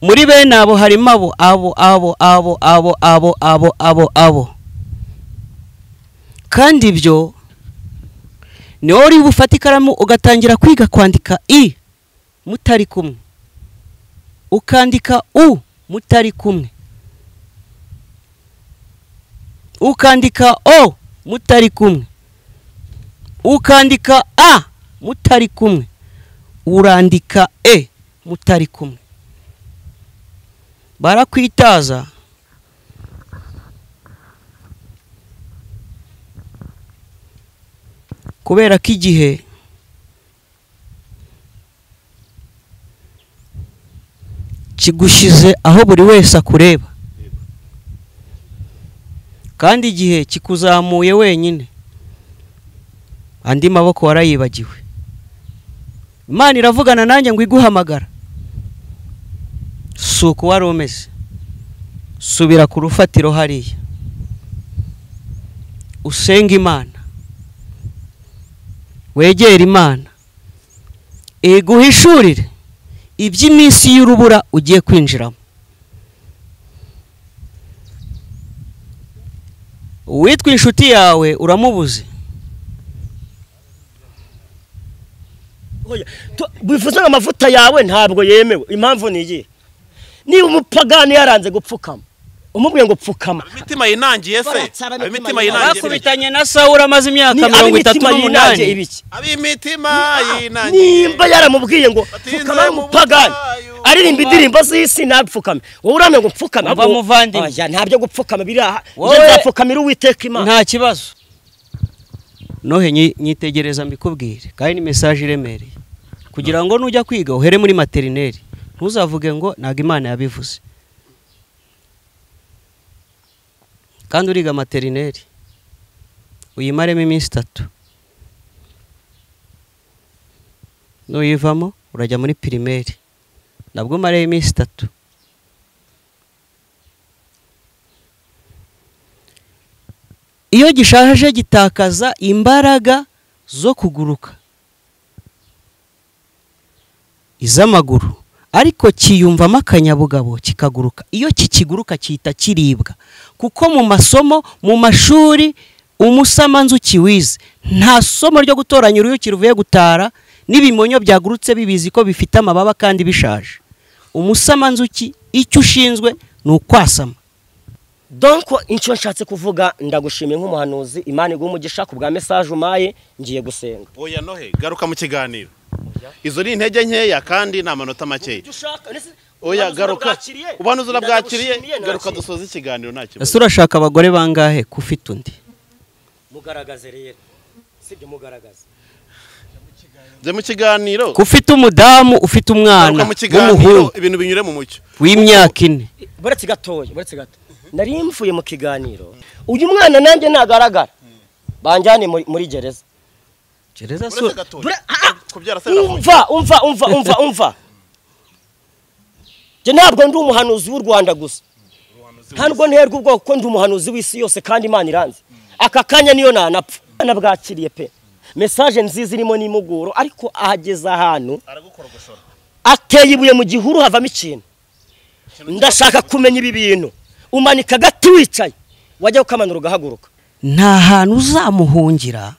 Muri bene abo harimo abo abo abo abo abo abo abo abo abo. Kandi ibyo ni wowe uri bufate ikaramu ugatangira kwiga kwandika i mutari kumwe, ukandika u mutari kumwe, ukandika o mutari kumwe, ukandika a mutari kumwe, urandika e mutari kumwe. Barakwitaza kubera ko igihe kigushize aho buri wese akureba, kandi igihe kikuzamuye wenyine, andi maboko warayibagiwe. Imana iravugana nanjye ngo iguhamagara, si uko wari umeze. Subira ku rufatiro hariya, usenge Imana, wegere Imana, iguhishurire iby'iminsi y'urubura ugiye kwinjiramo. Uwitwa inshuti yawe uramubuze. Bivuze ngo amavuta yawe ntabwo yemewe. Impamvu ni iyihe? Niba umupagani yaranze gupfukama, umubwiye ngo pfukama, imitima yinangiye se, imitima yinangiye bakubitanye na Sawuli amaze imyaka 38 ibiki, abimitima yinangiye. Nimba yaramubwiye ngo pfukama umupagani aririmba indirimbo z'isi napfukame, wowe uramye ngo pfukame, muvandimwe ntabyo gupfukama biri aha, nzapfukamira Uwiteka Imana, nta kibazo. Nohe nyitegereza mbikubwire, kandi ni message iremereye kugira ngo nujya kwiga uhere muri materineri, ntuzavuge ngo ntago Imana yabivuze. Kandi uriga materineri uyimaremo iminsi 3, nuyivamo urajya muri pirimeri nabwo umareyo iminsi 3. Iyo gishaje gitakaza imbaraga zo kuguruka iz'amaguru, ariko kiyumvamo akanyabugabo kikaguruka. Iyo kikiguruka cyita kiribwa, kuko mu masomo mu mashuri umusamanzuki wize nta somo ryo gutoranya uruyuki ruvuye gutara n'ibimonyo byagurutse bibizi ko bifite amababa kandi bishaje. Umusamanzuki icyo ushinzwe ni ukwasama. Donc icyo nshatse kuvuga, ndagushimiye nk'umuhanuzi, Imana iguhe umugisha ku bwa message umaye, ngiye gusenga. Oya Nohe, garuka mu kiganiro. Izo ni intege nkeya kandi ni amanota makeya. Oya garuka, ubuhanuzi urabwakiriye, garuka dusoze ikiganiro nta kibazo. Ese urashaka abagore bangahe ko ufite undi? Mugaragaze rero, sibyo mugaragaze. Jya mu kiganiro. Ko ufite umudamu ufite umwana w'umuhungu, ibintu binyure mu mucyo, w'imyaka 4. Buretse gatoya, buretse gato. Nari mvuye mu kiganiro, uyu mwana nanjye nagaragara banjyane muri gereza. Gereza so umva umva umva umva umva. Je ntabwo ndi umuhanuzi w'u Rwanda gusa, ntabwo nterwa ubwoko ko ndi umuhanuzi w'isi yose, kandi Imana iranze. Aka kanya niyo nanapfa nabwakiriye pe. Message nziza irimo n'imuguro, ariko ahageze ahantu ateye ibuye mu gihuru havamo ikintu. Ndashaka kumenya ibi bintu. Umanika agati wicaye, wajya ukamanura ugahaguruka. Nta hantu uzamuhungira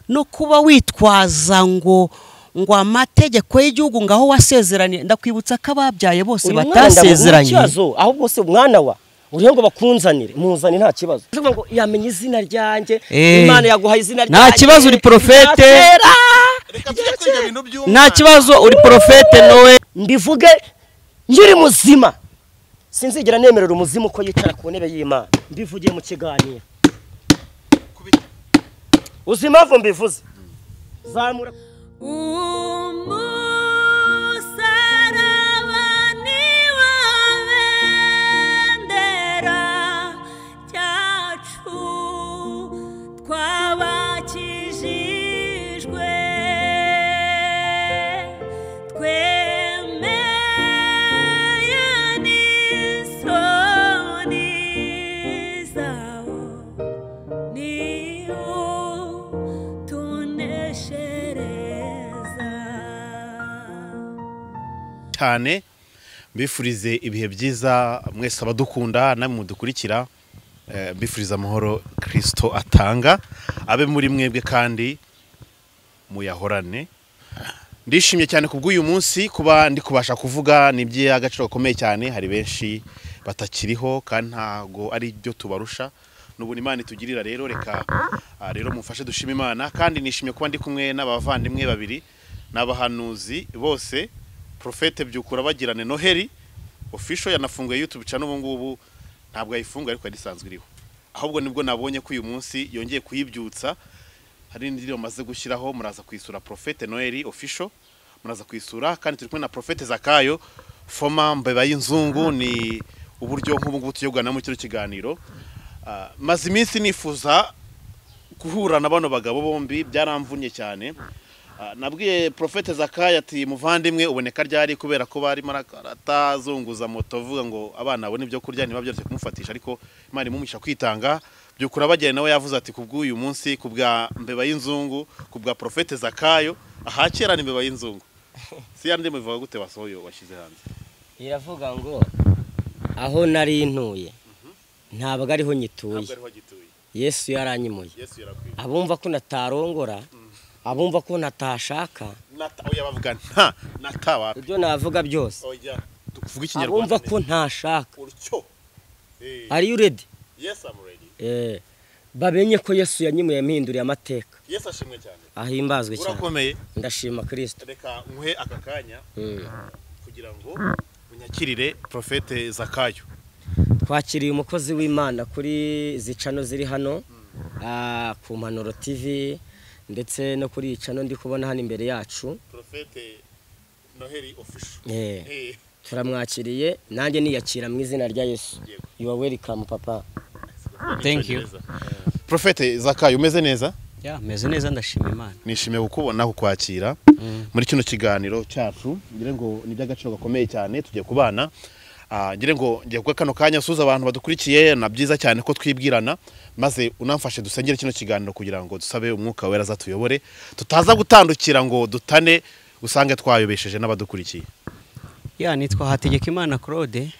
no kuba witwaza ngo amategeko y'igihugu ngaho wasezeranye. Ndakwibutsa ko ababyaye bose batasezeranye. Ahubwo se umwana wa uriho ngo bakunzanire, muzane nta kibazo. Ngo yamenye izina ryanjye, Imana yaguhaye izina ryanjye. Nta kibazo uri profete, nta kibazo uri profete Noe. Mbivuge nkiri muzima, sinzigera nemerera umuzimu ko yicara ku ntebe y'Imana. Mbivugiye mu kiganiro. Uzi impamvu mbivuze? Zamura umusaraba ni wo bendera cyacu twabakijijwe, twemeye n'isoni zawo, niwo tuneshereza cyane. Mbifurize ibihe byiza mwese abadukunda namwe mudukurikira, mbifurize amahoro Kristo atanga abe muri mwebwe kandi muyahorane. Ndishimye cyane kubw'uyu munsi kuba ndi kubasha kuvuga ni iby'agaciro gakomeye cyane. Hari benshi batakiriho kandi ntago ari byo tubarusha, n'ubu Imana itugirira. Rero reka rero mufashe dushima Imana, kandi nishimye kuba ndi kumwe n'abavandimwe babiri n'abahanuzi bose. Profete Byukura bagirane Noheli official yanafunguye YouTube channel ubu ngubu, ntabwo ayifunga ariko yarisanzwe iriho, ahubwo nibwo nabonye ko uyu munsi yongeye kuyibyutsa. Hari n'indirimbo maze gushyiraho, muraza kwisura Profete Noheli official, muraza kwisura. Kandi turi kumwe na Profete Zakayo Foma Mbeba y'inzungu, ni uburyo nk'ubu ngubu tuyogana mu kino kiganiro. Maze iminsi nifuza guhura na bano bagabo bombi, byaramvunye cyane. Nabwiye Profete Zakayo ati muvandimwe uboneka ryari, kubera ko barimo aratazunguza moto avuga ngo abana babone ibyo kurya, niba byoroshye kumufatisha, ariko Imana imumisha kwitanga. Byukura bagene nawe yavuze ati kubw'uyu munsi, kubwa Mbeba y'inzungu, kubwa Profete Zakayo, aha kera ni Mbeba y'inzungu. Si yandi muvuga gute wasohoye washyize hanze? Iravuga ngo aho nari ntuye ntabwo ariho nyituye, Yesu yaranyimuye. Abumva ko natarongora, abumva ko natashaka, oya bavuga nta natawa, ibyo navuga byose oya tukuvuga ikinyarwanda. Abumva ko ntashaka, are you ready? Yes, I'm ready. Babenye ko Yesu yanyimuye mpinduriye amateka. Yesu ashimwe cyane, ahimbazwe cyane. Urakomeye, ndashima Kristo. Reka nkuhe aka kanya kugira ngo unyakirire Profete Zakayo. Twakiriye umukozi w'Imana kuri zicano ziri hano ku Mpanuro TV ndetse no kuri icano ndi kubona hano imbere yacu, Profete Noheli official. Turamwakiriye, nanjye niyakira mu izina rya Yesu. You are welcome papa. Thank you. Profete Zakayo, umeze neza? Ya, meze neza ndashima Imana. Nishimiye kukubona kukwakira muri kino kiganiro cyacu, ngira ngo ni by'agaciro gakomeye cyane tugiye kubana. Ngira ngo ngiye kuba kano kanya suza abantu badukurikiye, na byiza cyane ko twibwirana, maze unamfashe dusengere kino kiganiro kugira ngo dusabe umwuka wera azatuyobore, tutaza gutandukira ngo dutane usange twayobesheje n'abadukurikiye. Ya, nitwa Hategekimana Claude.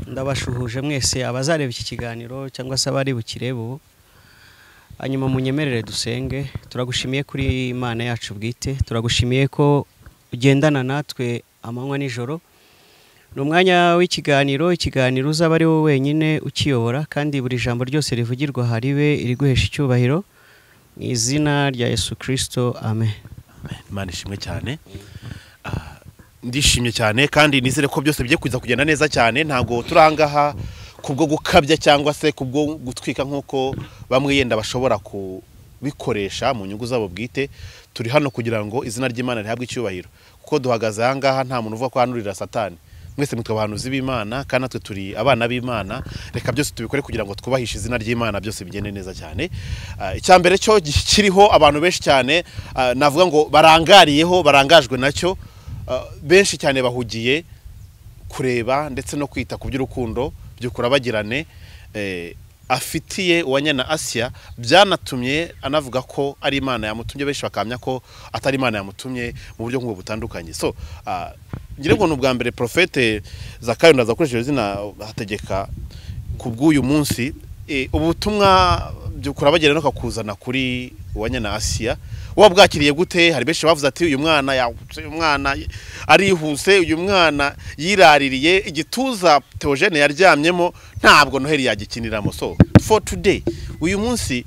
Ndabashuhuje mwese abazareba iki kiganiro cyangwa se abari bukirebe ubu. Hanyuma munyemerere dusenge. Turagushimiye kuri Imana yacu bwite, turagushimiye ko ugendana natwe amanywa nijoro. Ni umwanya w'ikiganiro, ikiganiro uzaba ari wowe wenyine ukiyobora, kandi buri jambo ryose rivugirwa haribe iriguhesha icyubahiro mu izina rya Yesu Kristo, amen. Imana ishimwe cyane. Ndishimye cyane kandi nizere ko byose bigiye kuza kugenda neza cyane. Ntago turangaha kubwo gukabya cyangwa se kubwo gutwika nkuko bamwe yenda bashobora kubikoresha mu nyungu zabo bwite. Turi hano kugira ngo izina ry'Imana rihabwe icyubahiro, kuko duhagaze aha ngaha nta muntu uvuga ko hanurira Satani. Mwese mutwe abahanuzi b'Imana kandi natwe turi abana b'Imana. Reka byose tubikore kugira ngo twubahishe izina ry'Imana, byose bigende neza cyane. Icya mbere cyo kiriho abantu benshi cyane, navuga ngo barangariyeho, barangajwe nacyo, benshi cyane bahugiye kureba ndetse no kwita ku by'urukundo Byukura bagirane afitiye Uwanyana Asia. Byanatumye anavuga ko ari Imana yamutumye, benshi bakamya ko atari Imana yamutumye mu buryo nk'ubwo butandukanye. So ngira ngo n'ubwa mbere Profete Zakayo ndaza gukoresha izina Hategeka kubw'uyu munsi, ubutumwa Byukura bagirane no kakuzana kuri Uwanyana Asia wabwakiriye gute? Hari benshi bavuze ati uyu mwana yahutse, uyu mwana arihuse, uyu mwana yiraririye igituza Theogene yaryamyemo, ntabwo Noheli yagikiniramo. So for today, uyu munsi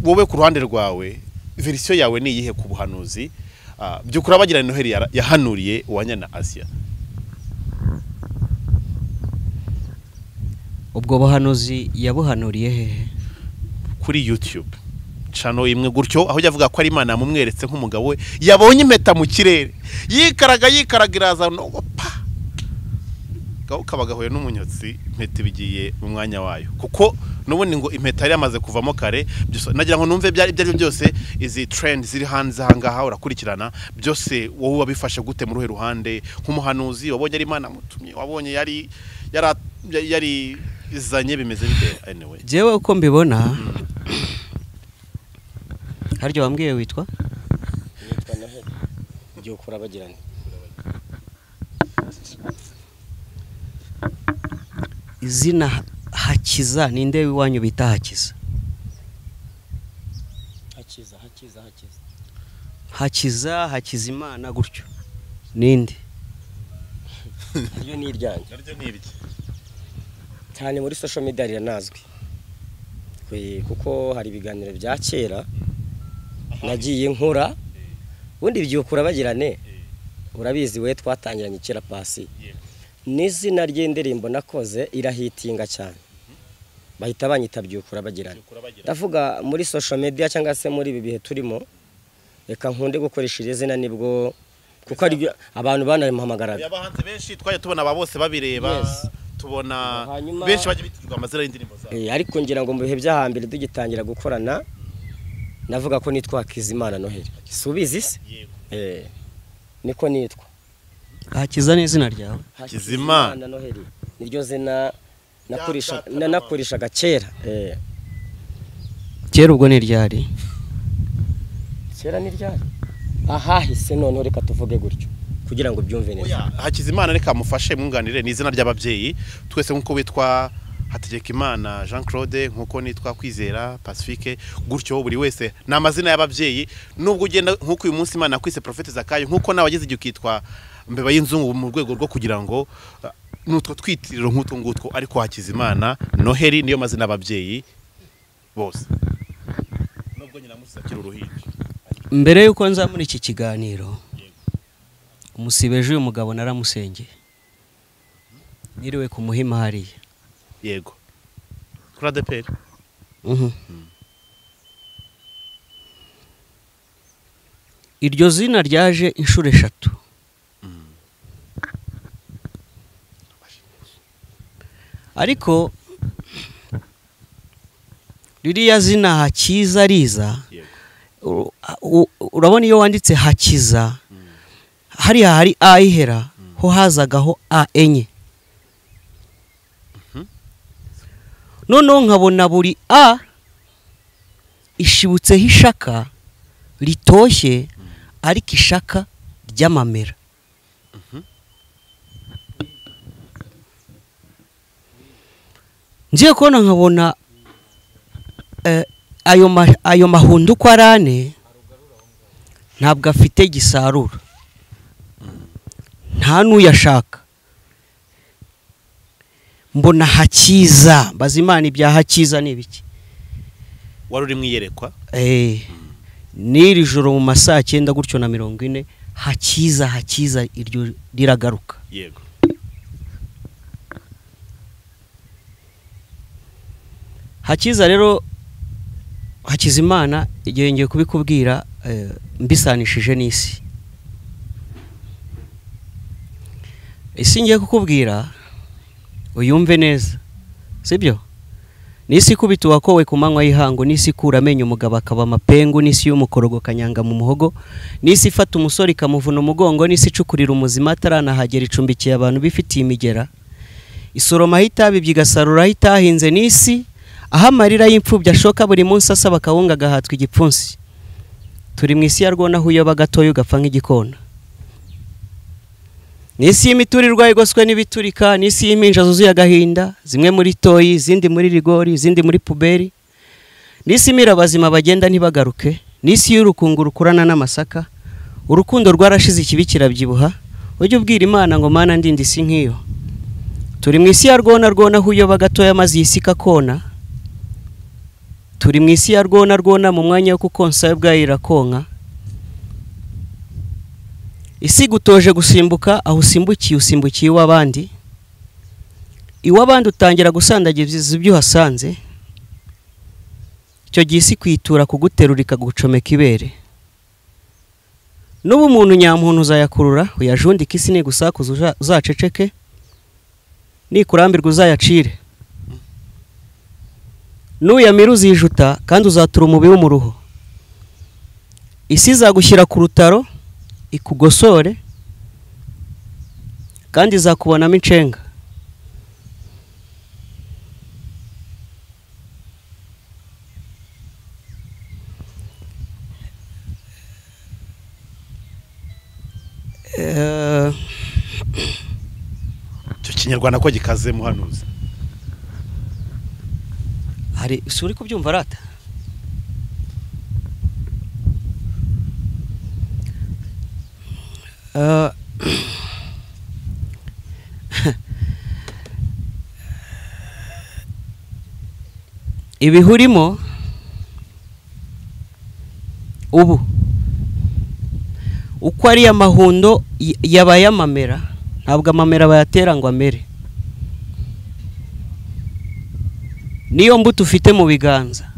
wowe ku ruhande rwawe version yawe ni iyihe ku buhanuzi Byukura bagirane Noheli yahanuriye Uwanyana Asia? Ubwo buhanuzi yabuhanuriye hehe? Kuri YouTube channel imwe gutyo, aho yavuga ko ari Imana yamumweretse nk'umugabo we yabonye impeta mu kirere, yikaraga yikaragiraza no pa kabagahuye n'umunyotsi, impeta bigiye mu mwanya wayo, kuko nubundi ngo impeta yari yamaze kuvamo kare. Nagira ngo numve byari ibyo byose, izi trend ziri hanze aha ngaha urakurikirana byose, wowe wabifashe gute mu ruhe ruhande nk'umuhanuzi? Wabonye ari Imana mutumye, wabonye yari yari izanye, bimeze bite? Anyway, jewe uko mbibona, haryo wambwiye witwa? Nitwa Noheli Byukura bagirane. Izina Hakiza ninde iwanyu bita Hakiza? Hakiza Hakiza Hakiza Hakiza Hakizimana gutyo ninde? Iyo ni iryanjye. Naryo ni irye. Cyane muri social media riranazwi. Kuko hari ibiganiro bya kera nagiye nkora ubundi byukura bagirane urabizi we twatangiranye kera pasi n'izina ry'indirimbo nakoze irahitinga cyane bahita banyita byukura bagirane. Ndavuga muri social media cyangwa se muri ibi bihe turimo reka nkunde gukoresha iri zina nibwo kuko ari abantu banamuhamagaraga. Abahanzi benshi twaje tubona aba bose babireba tubona benshi baje bitirwa amazina y'indirimbo zabo. Ariko ngira ngo mu bihe by'ahambere tugitangira gukorana navuga ko nitwa Hakizimana Noheli. Subizi se? Yego. Niko nitwa. Hakiza ni izina ryawe? Hakizimana Noheli niryo zina nakoreshaga kera. Kera ubwo ni ryari? Kera ni ryari? Ahahise none reka tuvuge gutyo kugira ngo byumve neza. Hakizimana reka mufashe mwunganire ni izina ry'ababyeyi twese nkuko witwa Hategekimana Jean Claude nkuko nitwa Kwizera Pacifique gutyo buri wese ni amazina y'ababyeyi nubwo ugenda nkuko uyu munsi Imana kwise Prophet Zakayo nkuko nabageze igihe ukitwa Mbeba y'inzungu mu rwego rwo kugira ngo nutwo twitiriro nk'utwo ngutwo ariko Hakizimana Noheli niyo mazina y'ababyeyi bose nubwo nyina musakira uruhinja. Mbere yuko nza muri iki kiganiro umusibeje uyu mugabo naramusengeye niriwe ku Muhima hariya. Yego. Kuri ADPR. Iryo zina ryaje inshuro eshatu. Ariko ririya zina Hakiza riza urabona iyo wanditse Hakiza hariya hari a ihera ho hazagaho a enye. Noneho nkabona buri a ishibutseho ishaka ritoshye ariko ishaka ry'amamera. Ngiye kubona nkabona ayo mahundo uko ari ane ntabwo afite gisarura nta n'uyashaka. Mbona Hakiza mbaza Imana ibya Hakiza ni ibiki? Wari uri mwiyerekwa? N'iri joro mu masaha 9 gutyo na 40 Hakiza Hakiza iryo riragaruka. Yego. Hakiza rero Hakizimana igihe ngiye kubikubwira mbisanishije n'isi. Isi ngiye kukubwira uyumve neza sibyo? Nisi kubita wakowe ku manywa y'ihangu, nisi kura amenyo umugabo akaba amapengu, nisi y'umukorogo kanyanga mu muhogo, nisi ifata umusore ikamuvuna umugongo, nisi icukurira umuzima ataranahagera icumbikiye abantu bifitiye imigera, isoroma itabi byigasarura itahinze, nisi aho amarira y'imfubyi ashoka buri munsi asaba akawunga agahatwa igipfunsi. Turi mu isi ya rwona aho uyoba gatoya ugapfa nk'igikona. Nisi y'imiturirwa igoswe n'ibiturika, nisi y'impinja zuzuye agahinda, zimwe muri toyi, izindi muri rigori, izindi muri puberi. Nisi imirabazima bagenda ntibagaruke, nisi y'urukungu rukurana n'amasaka, urukundo rwarashize ikibi kirabyibuha, ujye ubwira Imana ngo Mana ndinde isi nk'iyo. Turi mu isi ya rwona rwona aho uyoba gatoya maze iyi si ikakona. Turi mu isi ya rwona rwona mu mwanya wo kukonsa ubwayo irakonka. Isi gutoje gusimbuka aho usimbukiye usimbukiye iw'abandi, iw'abandi utangira gusandagiza ibyo uhasanze. Icyo gihe isi kwitura kuguterura ikagucomeka ibere. N'ubu umuntu nyamuntu uzayakurura uyajundike isi nigusakuza uzaceceke, nikurambirwa uzayacire. Nuyamira uzijuta kandi uzatura umubi w'umuruho. Isi izagushyira ku rutaro ikugosore kandi izakubonamo incenga. Icyo kinyarwanda ko gikaze muhanuzi. Hari si uri kubyumva rata? Ibihurimo ubu uko ari amahundo yabaye amamera, ntabwo amamera bayatera ngo amere. Niyo mbuto ufite mu biganza,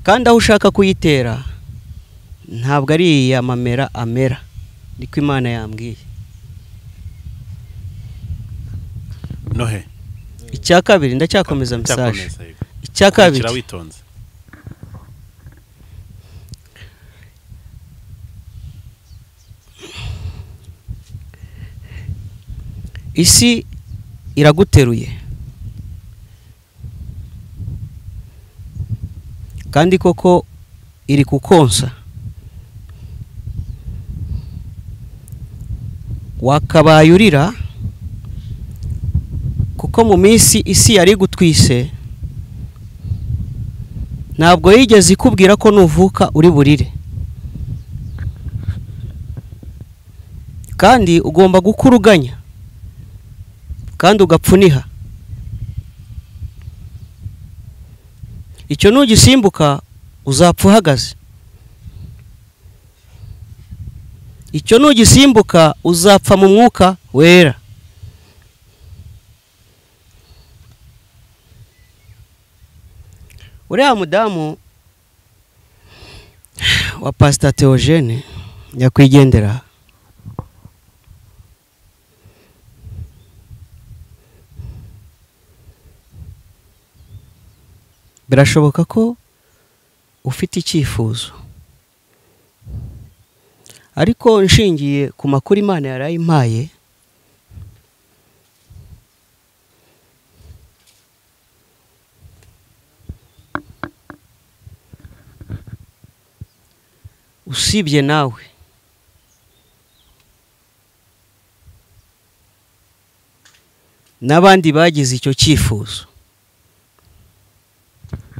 kandi aho ushaka kuyitera ntabwo ari amamera amera, niko Imana yambwiye. Nohe icya kabiri ndacyakomeza message. Icya kabiri isi iraguteruye, kandi koko iri kukonsa. Wakabaye urira kuko mu minsi isi yari gutwise ntabwo yigeze ikubwira ko nuvuka uri burire, kandi ugomba gukuruganya kandi ugapfuniha. Icyo nugisimbuka uzapfa uhagaze. Icyo nugisimbuka uzapfa mu mwuka wera. Uriya mudamu wa Pastor Theogene nyakwigendera, birashoboka ko ufite icyifuzo, ariko nshingiye ku makuru Imana yarayimpaye, usibye nawe n'abandi bagize icyo cyifuzo.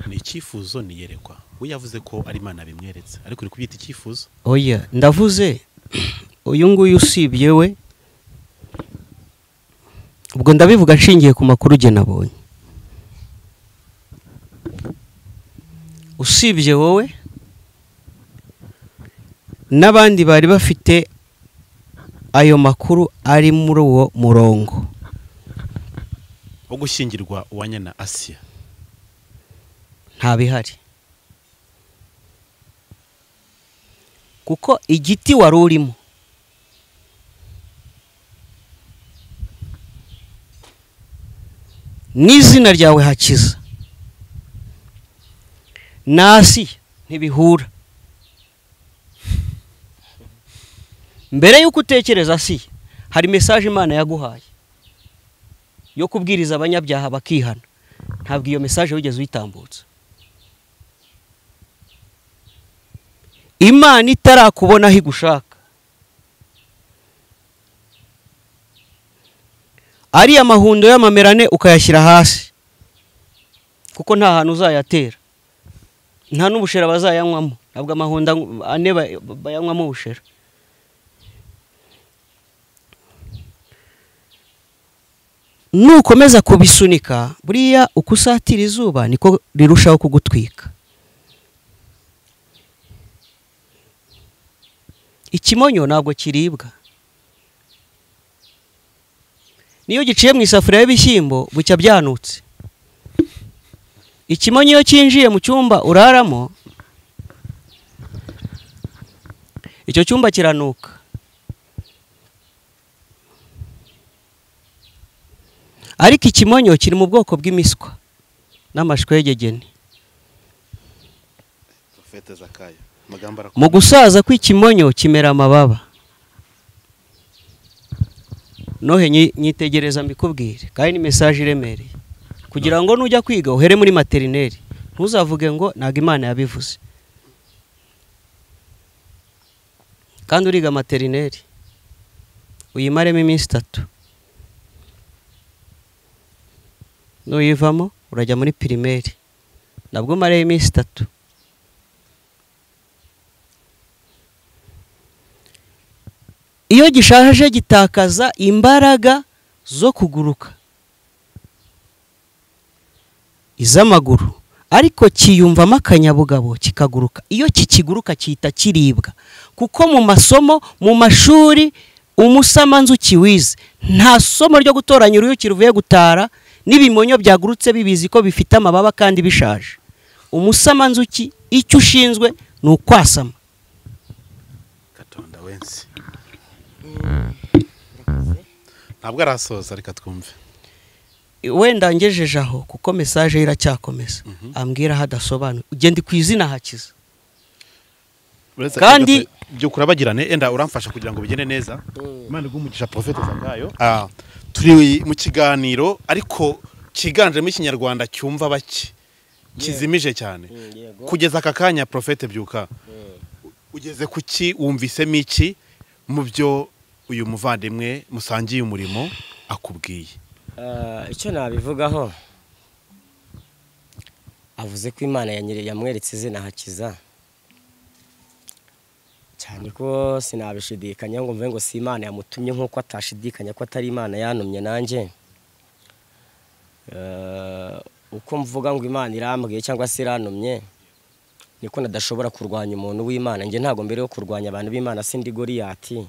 Ni icyifuzo niyerekwa. We yavuze ko ari Imana bimweretse, ariko uri kubyita icyifuzo? Oya, ndavuze uyu nguyu usibye we, ubwo ndabivuga nshingiye ku makuru jye nabonye. Usibye wowe n'abandi bari bafite ayo makuru ari muri uwo murongo wo gushyingirwa uwanyana Asiya, nta bihari, kuko igiti wari urimo n'izina ryawe Hakiza na Asiya ntibihura. Mbere yuko utekereza Asiya, hari message Imana yaguhaye yo kubwiriza abanyabyaha bakihana. Ntabwo iyo message wigeze uyitambutsa. Imana itarakubona aho igushaka, ari amahundo y'amamerane ukayashyira hasi, kuko nta hantu uzayatera, nta n'ubushera bazayanywamo. Ntabwo amahundo ane bayanywamo ubushera. Nukomeza kubisunika, buriya uko usatira izuba niko rirushaho kugutwika. Ikimonyo ntabwo kiribwa. Niyo giciye mu isafuriya y'ibishyimbo bucya byanutse. Ikimonyo iyo cyinjiye mu cyumba uraramo, icyo cyumba kiranuka. Ariko ikimonyo kiri mu bwoko bw'imiswa n'amashwegegene. Mu gusaza kw'ikimonyo kimera amababa. Nohe nyitegereza mbikubwire, kandi ni message iremereye kugira ngo nujya kwiga uhere muri materineri, ntuzavuge ngo ntago Imana yabivuze. Kandi uriga materineri uyimaremo iminsi 3, nuyivamo urajya muri pirimeri. Nabwo mareyo iminsi 3. Iyo gishaje gitakaza imbaraga zo kuguruka iz'amaguru, ariko kiyumvamo akanyabugabo kikaguruka. Iyo kikiguruka cyita kiribwa, kuko mu masomo mu mashuri umusamanzuki wize nta somo ryo gutoranya uruyuki ruvuye gutara n'ibimonyo byagurutse bibizi ko bifite amababa kandi bishaje. Umusamanzuki icyo ushinzwe ni ukwasama. Katonda wensi ntabwo arasoza, reka twumve. Wenda ngejeje aho kuko message iracyakomeza, ambwira hadasobanuye ugende ku izina Hakiza. Kandi byo kurabagirane enda uramfasha kugira ngo bigende neza. Imana igumugisha Profete Zakayo. Turi mu kiganiro ariko kiganjemo ikinyarwanda cyumva bake kizimije cyane. Kugeza aka kanya Profete Byuka, ugeze kuki, wumvisemo iki mu byo uyu muvandimwe musangiye umurimo akubwiye? Icyo nabivugaho, avuze ko Imana yamweretse izina Hakiza, cyane ko sinabishidikanya ngo mve ngo si Imana yamutumye, nkuko atashidikanya ko atari Imana yantumye nanjye. Uko mvuga ngo Imana irambwiye cyangwa se irantumye, niko nadashobora kurwanya umuntu w'Imana. Njye ntago mbere yo kurwanya abantu b'Imana, sindi Goliyati,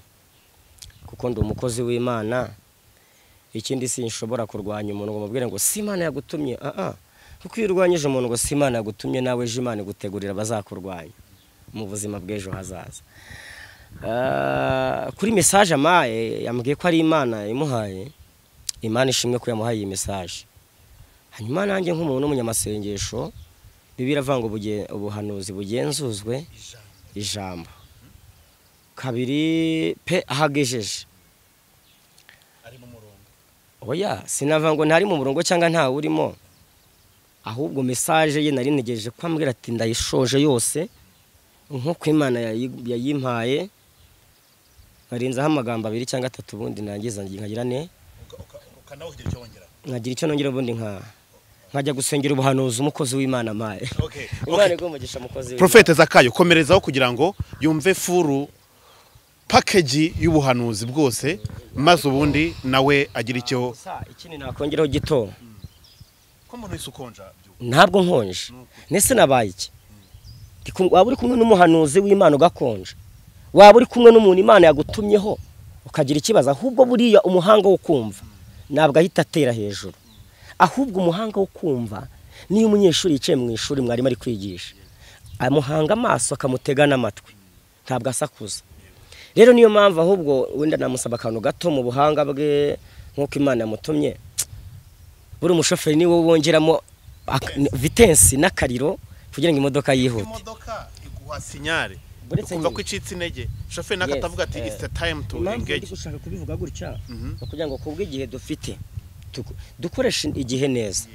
kuko ndi umukozi w'Imana. Ikindi sinshobora kurwanya umuntu ngo mubwire ngo si Imana yagutumye. Kuko iyo urwanyije umuntu ngo si Imana yagutumye, nawe ejo Imana igutegurira bazakurwanya mu buzima bw'ejo hazaza. Kuri message amaye yambwiye ko ari Imana imuhaye, Imana ishimwe ko yamuhaye iyi message. Hanyuma nanjye nk'umuntu w'umunyamasengesho, Bibiliya iravuga ngo ubuhanuzi bugenzuzwe ijambo. Kabiri pe ahagejeje oya, sinava ngo ntari mu murongo cyangwa ntawe urimo, ahubwo message ye nari ntegereje ko ambwira ati ndayishoje yose nkuko Imana yayimpaye, nkarenzaho amagambo 2 cyangwa 3, ubundi nangiza nkagira ne nkagira icyo nongera, ubundi nkajya gusengera ubuhanuzi umukozi w'Imana amaye. Imana igumugisha umukozi w'Imana. Profete Zakayo, komerezaho kugira ngo yumve furu package y'ubuhanuzi bwose, maze ubundi nawe agira icyo. Ikindi nakongeraho gito, ko umuntu wese ukonja ntabwo nkonje nese nabaye iki. Waba uri kumwe n'umuhanuzi w'Imana ugakonja, waba uri kumwe n'umuntu Imana yagutumyeho ukagira ikibazo, ahubwo buriya umuhanga wo kumva ntabwo ahita atera hejuru, ahubwo umuhanga wo kumva niyo umunyeshuri yicaye mu ishuri mwarimu ari kwigisha amuhanga amaso akamutega n'amatwi, ntabwo asakuza. Rero niyo mpamvu ahubwo wenda namusaba akantu gato mu buhanga bwe nkuko Imana yamutumye. Buri umushoferi niwe wongeramo vitensi n'akariro kugira ngo imodoka yihute. Imodoka iguha sinyare ukumva ko icitse intege, shoferi nakatavuga ati it's the time to engage. Gushaka kubivuga gutya kugira ngo kubwe igihe dufite dukoresha igihe neza.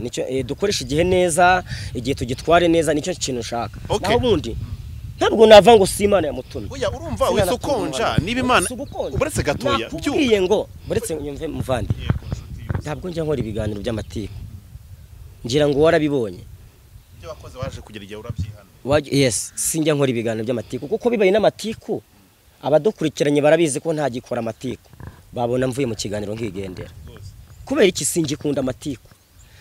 Nicyo dukoresha igihe neza, igihe tugitware neza, nicyo kintu ushaka. Naho ubundi ntabwo nava ngo si Imana yamutumye. Oya, urumva wese ukonja niba Imana uretse gatoya byuye ngo uretse nyumve muvandi, ntabwo njya nkora ibiganiro by'amatiku, ngira ngo warabibonye ibyo wakoze waje kugira igihe urabyihana. Yes, sinjya nkora ibiganiro by'amatiku kuko bibaye n'amatiku abadukurikiranye barabizi ko ntagikora amatiku, babona mvuye mu kiganiro nkigendera. Kubera iki singikunda amatiku?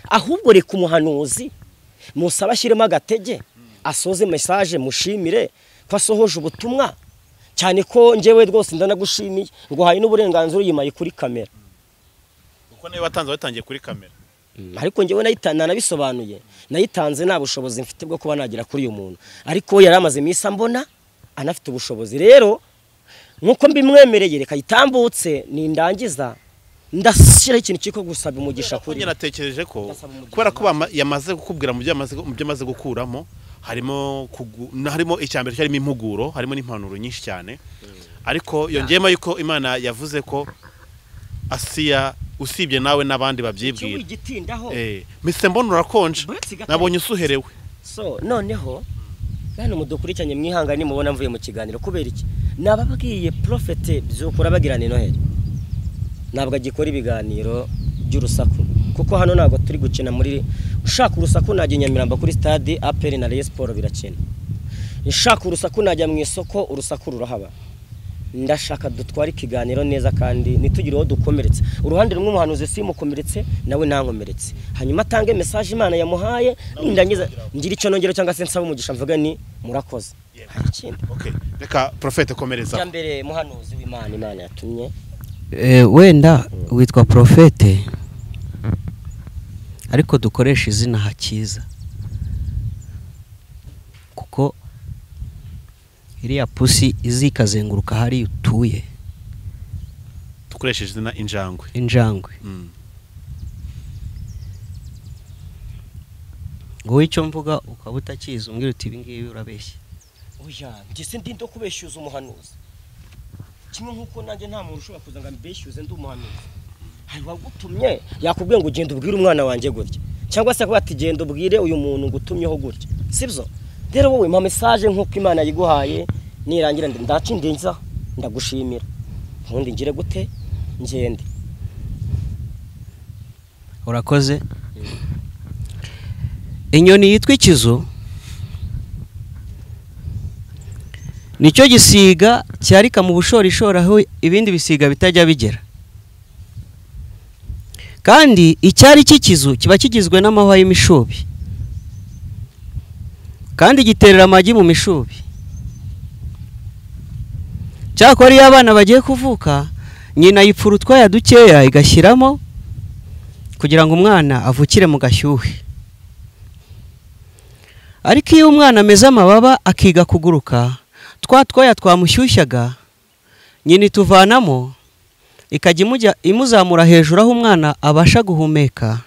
Ahubwo reka umuhanuzi musaba ashyiremo agatege asoze message, mushimire ko asohoje ubutumwa, cyane ko njyewe rwose ndanagushimiye ngo haye n'uburenganzira uyimaye kuri kamera, kuko nawe watanze watangiye kuri kamera. Ariko njyewe nabisobanuye, nayitanze nta bushobozi mfite bwo kuba nagira kuri uyu muntu, ariko yari amaze iminsi ambona anafite ubushobozi. Rero nkuko mbimwemereye reka yitambutse, nindangiza ndashyira ikintu kiko gusaba umugisha kuri. Natekereje ko kubera ko yamaze kukubwira mu byo amaze gukuramo, harimo icyambere cyarimo impuguro, harimo n'impanuro nyinshi cyane, ariko yongeyemo yuko Imana yavuze ko Asiya usibye nawe n'abandi babyibwira. Mise mbona urakonje, nabonye usuherewe. So noneho bano mudukurikiranye mwihangane mubona mvuye mu kiganiro kubera iki? Nababwiye Profete Byukura bagirane Noheli ntabwo agikora ibiganiro by'urusaku. Kuko hano ntabwo turi gukina muri ushaka urusaku najya Nyamirambo kuri stade APR na Rayon Sport birakina. Nshaka urusaku najya mu isoko urusaku rurahaba. Ndashaka dutware ikiganiro neza kandi nitugire uwo dukomeretse. Uruhande rumwe umuhanuzi simukomeretse nawe nankomeretse. Hanyuma atange message Imana yamuhaye nindangiza ngira icyo nongera cyangwa se nsaba umugisha mvuga ni murakoze. Hari ikindi. Okay, reka Prophète komereza. Ya mbere muhanuzi w'Imana Imana yatumye. Wenda witwa Prophète ariko dukoresha izina Hakiza kuko iriya pusi izikazenguruka hari utuye. Dukoresheje izina injangwe. Injangwe. Ngo icyo mvuga ukaba utakizi umbwira uti ibi ngibi urabeshya. Oya, njye se ndi ndo kubeshyuza umuhanuzi. Kimwe nkuko nanjye nta muntu ushobora kuza ngo ambeshyuze ndi umuhanuzi. Hari wagutumye yakubwiye ngo ugende ubwire umwana wanjye gutya, cyangwa se akaba ati genda ubwire uyu muntu ngutumyeho gutya, sibyo? Rero wowe mpa message nkuko Imana yiguhaye, nirangira ndacindinza ndagushimira, ubundi ngire gute ngende. Urakoze. Inyoni yitwa ikizu nicyo gisiga cyarika mu bushorishori aho ibindi bisiga bitajya bigera. Kandi icyari cy'ikizu kiba kigizwe n'amahwa y'imishubi, kandi giterera amagi mu mishubi. Cyakora iyo abana bagiye kuvuka, nyina yipfura utwaya dukeya igashyiramo kugira ngo umwana avukire mu gashyuhe. Ariko iyo umwana ameze amababa akiga kuguruka, twa twoya twamushyushyaga nyina ituvanamo ikajya imuzamura hejuru aho umwana abasha guhumeka,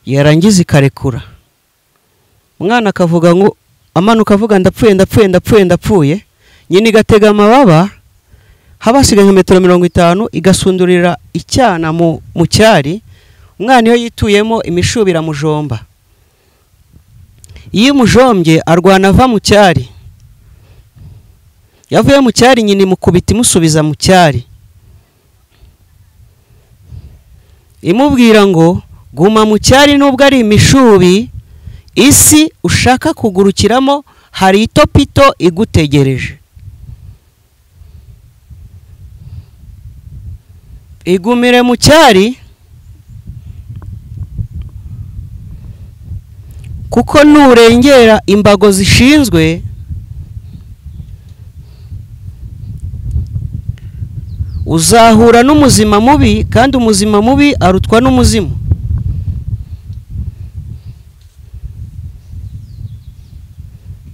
yarangiza ikarekura. Umwana akavuga ngo amanuka avuga ndapfuye ndapfuye ndapfuye ndapfuye, nyina igatega amababa haba hasigaye nka metero 50 igasundurira icyana mu cyari. Umwana iyo yituyemo imishubi iramujomba. Iyo imujombye arwana ava mu cyari. Yavuye mu cyari nyina imukubita imusubiza mu cyari, imubwira ngo guma mu cyari nubwo ari imishubi, isi ushaka kugurukiramo hari itopito igutegereje. Igumire mu cyari kuko nurengera imbago zishinzwe uzahura n'umuzima mubi, kandi umuzima mubi arutwa n'umuzimu.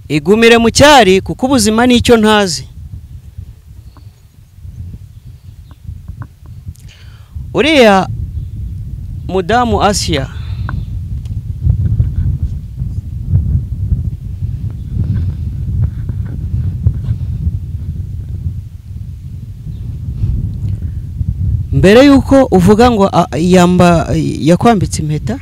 Igumire mu cyari kuko ubuzima nicyo ntazi. Uriya mudamu Asia mbere yuko uvuga ngo yakwambitse impeta,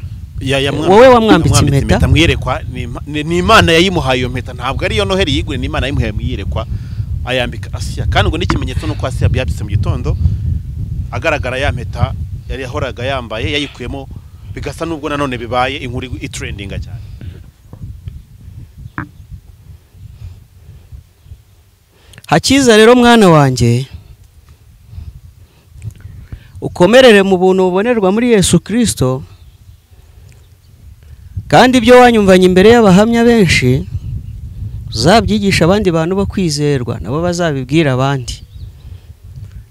wowe wamwambitse impeta mwiyerekwa, ni Imana yayimuhaye iyo mpeta, ntabwo ari yo Noheli yigure, ni Imana yayimuhaye mwiyerekwa ayambika Asia. Kandi ngo n'ikimenyetso nuko Asia byabitse mu gitondo agaragara ya mpeta yari yahoraga yambaye yayikuyemo, bigasa nubwo nanone bibaye inkuru itrendinga cyane. Hakiza rero mwana wanjye, ukomerere mu buntu bubonerwa muri Yesu Kristo, kandi ibyo wanyumvanye imbere y'abahamya benshi uzabyigisha abandi bantu bo kwizerwa, nabo bazabibwira abandi.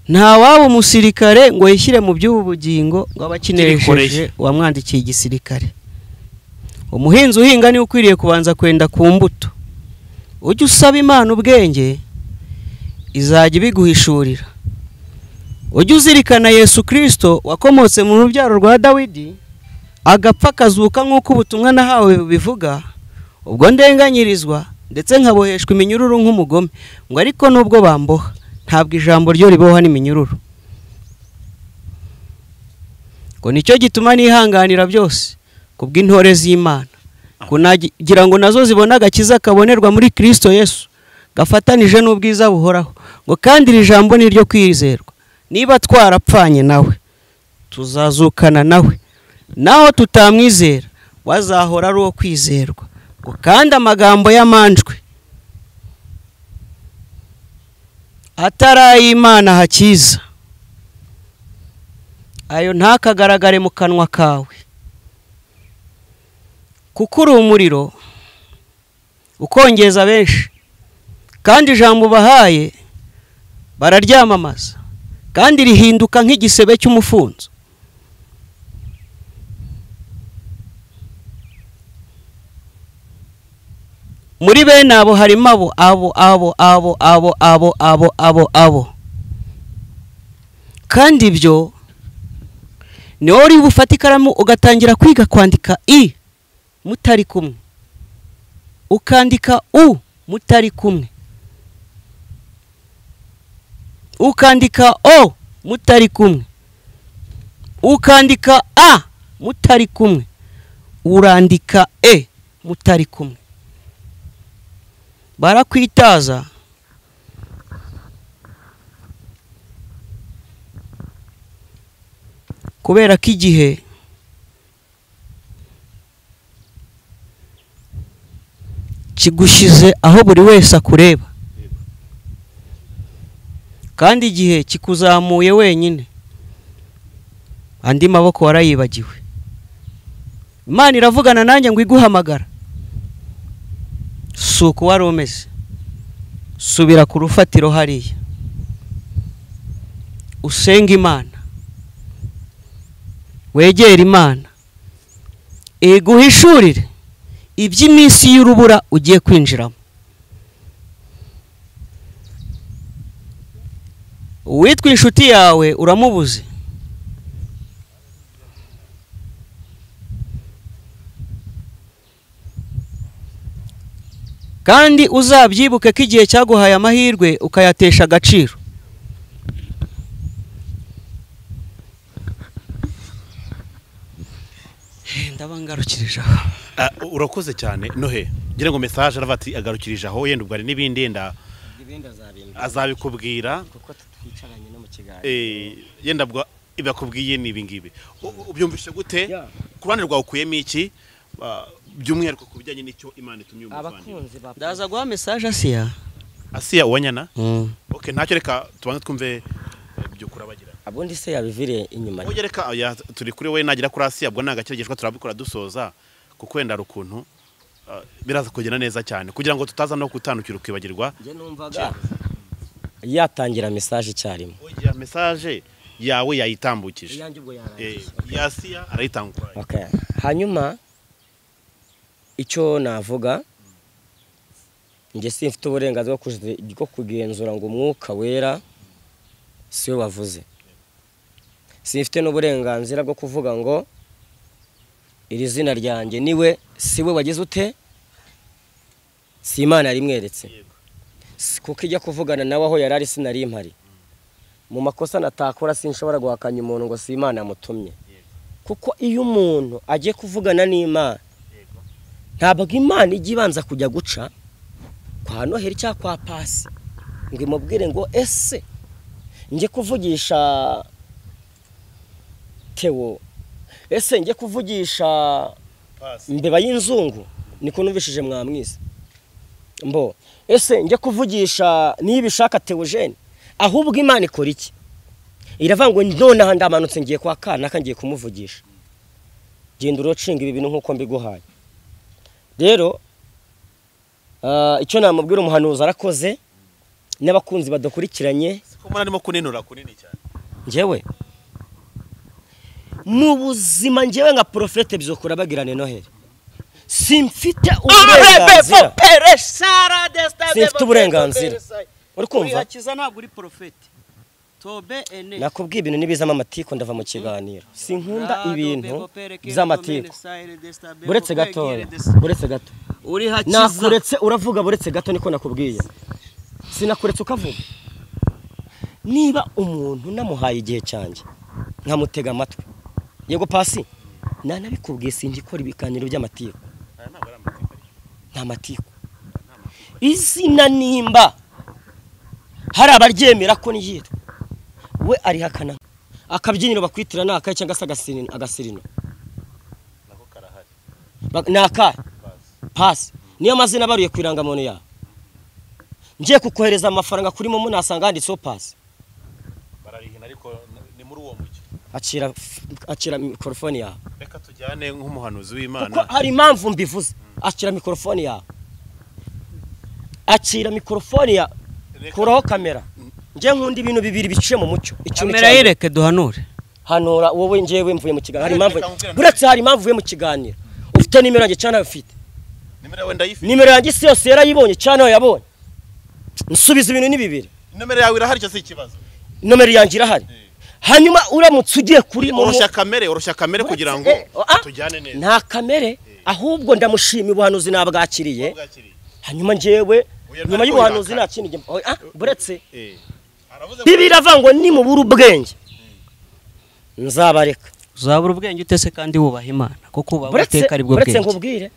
Nta waba umusirikare ngo yishyire mu by'ubu bugingo ngo abakinesheje wamwandikiye igisirikare. Umuhinzi uhinga niwe ukwiriye kubanza kwenda ku mbuto. Ujye usaba Imana ubwenge izajya ibiguhishurira. Ujye uzirikana Yesu Kristo wakomotse mu rubyaro rwa Dawidi, agapfa akazuka nk'uko ubutumwa nahawe bubivuga, ubwo ndenganyirizwa ndetse nkaboheshwa iminyururu nk'umugome, ngo ariko nubwo bamboha ntabwo ijambo ryo riboha n'iminyururu. Ngo nicyo gituma nihanganira byose kubw'intore z'Imana, kugira ngo nazo zibone agakiza kabonerwa muri Kristo Yesu gafatanije n'ubwiza buhoraho. Ngo kandi iri jambo ni iryo kwizerwa, niba twarapfanye nawe tuzazukana nawe, Naho tutamwizera wazahora ari uwo kwizerwa, ngo kandi amagambo y'amanjwe atari ay'Imana hakiza, ayo ntakagaragare mu kanwa kawe, kuko uri umuriro ukongeza benshi, kandi ijambo bahaye bararyamamaza, kandi rihinduka nk'igisebe cy'umufunzo. Muri bene abo harimo abo abo abo abo abo abo abo abo abo, kandi ibyo ni wowe uri bufate ikaramu ugatangira kwiga kwandika i mutari kumwe, ukandika u mutari kumwe, ukandika o mutari kumwe, ukandika a mutari kumwe, urandika e mutari kumwe. Barakwitaza kubera ko igihe kigushize aho buri wese akureba, kandi igihe kikuzamuye wenyine, andi maboko warayibagiwe. Imana iravugana nanjye ngo iguhamagara, si uko wari umeze. Subira ku rufatiro hariya, usenge Imana, wegere Imana, iguhishurire iby'iminsi y'urubura ugiye kwinjiramo. Uwitwa inshuti yawe uramubuze, kandi uzabyibuke ko igihe cyaguhaye amahirwe ukayatesha agaciro. Ndabangarukirije aho. Urakoze cyane Nohe, ngira ngo message arava ati agarukirije aho, yenda ubwo ari n'ibindi yenda azabikubwira kuko twicaranye no mu kiganiro. Yenda bwo ibakubwiye ni ibi ngibi. Ubyumvishe gute? Ku ruhande rwawe ukuyemo iki by'umwihariko ku bijyanye n'icyo Imana itumye umuvandimwe? Ndaza guha message Asiya. Asiya Uwanyana? Okay, ntacyo, reka tubanze twumve byukura bagira. Abundi se yabivire inyuma. Oye reka turi kuri we nagira kuri Asiya, bwo nagakeregeshwa turabikora dusoza, kuko wenda rukuntu biraza kugenda neza cyane kugira ngo tutaza no gutandukira ukibagirwa. Nge numvaga yatangira message icyarimwe. Oya message yawe yayitambukije. Iyanjye ubwo yarangiye. Asiya arayitangura. Okay. Hanyuma icyo navuga, nge simfite uburenganzira bwo kugenzura ngo umwuka wera siwe wavuze. Simfite n'uburenganzira bwo kuvuga ngo iri zina ryanjye niwe siwe wagize ute, si Imana yarimweretse. Kuko ijya kuvugana nawe aho yarari sinari impari. Mu makosa natakora sinshobora guhakanya umuntu ngo si Imana yamutumye. Kuko iyo umuntu agiye kuvugana n'Imana, ntabwo Imana ijya ibanza kujya guca kwa Noheli cyangwa kwa Pasi ngo imubwire ngo ese njye kuvugisha Theo, ese njye kuvugisha mbeba y'inzungu, niko numvishije mwamwise mbo, ese njye kuvugisha nibishaka Theogene. Ahubwo Imana ikora iki? Iravuga ngo nonaha ndamanutse ngiye kwa kanaka ngiye kumuvugisha, genda urocinga ibi bintu nkuko mbiguhaye. Rero icyo namubwira umuhanuzi arakoze, n'abakunzi badakurikiranye. Siko mwana arimo kuninura kunini cyane. Njyewe mu buzima njyewe nka profete bizokura bagirane Noheli, simfite uburenganzira. Simfite uburenganzira. Uri kumva? Ntabwo uri profete. Nakubwiye ibintu nibizamo amatiko ndava mu kiganiro. Sinkunda ibintu by'amatiko. Buretse gato, buretse gato. Nakuretse uravuga buretse gato niko nakubwiye. Sinakuretse ukavuga. Niba umuntu namuhaye igihe cyanjye nkamutega amatwi, yego Pasi, nanabikubwiye singikora ibiganiro by'amatiko. Nta matiko. Izina nimba hari abaryemera ko niyitwa, we arihakana akabyiniro bakwitira nakaye cyangwa se agasirino. Naka pasi niyo mazina baruye ku irangamuntu yawe. Ngiye kukohereza amafaranga kuri momo nasanga handitseho pasi. Bararihina ariko ni muri uwo mujyi. Akira mikrofone yawe. Reka tujyane nk'umuhanuzi w'Imana. Kuko hari impamvu mbivuze. Akira mikrofone yawe. Akira mikrofone ya kuraho kamera. Nje nkunda ibintu bibiri biciye mu mucyo. Kamera yereke duhanure. Hanura wowe njewe mvuye mu kiganiro. Hari impamvu. Buretse hari impamvu mvuye mu kiganiro. Ufite nimero yanjye cyane ufite. Nimero yawe ndayifite. Nimero yanjye isi yose yarayibonye cyane yabonye. Nsubiza ibintu ni bibiri. Nimero yawe irahari cyo si ikibazo. Nimero yanjye irahari. Hanyuma uramutse ugiye kuri momo oroshya kamere kugira ngo tujyane neza. Nta kamere ahubwo ndamushima ubuhanuzi nabwakiriye. Hanyuma njewe nyuma y'ubuhanuzi nta kindi buretse Bibiliya iravuga ngo nimubura ubwenge nzabareka. Uzabura ubwenge utese kandi wubaha Imana kuko ubaha Uwiteka ari bwo bwenge.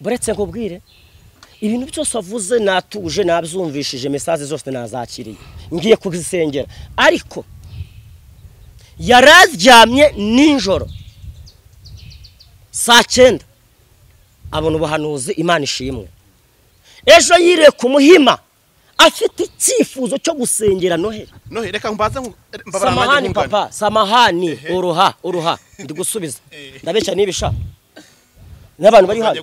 Buretse nkubwire ibintu byose wavuze natuje nabyumvishije message zose nazakiriye ngiye kuzisengera, ariko yararyamye nijoro saa 9 abona ubuhanuzi. Imana ishimwe. Ejo yiriye ku muhima afite icyifuzo cyo gusengera Noheli. Noheli reka mbaze mbabara nanjye papa samahani uruha ndi gusubiza ndabeshya nibisha n'abantu bari hano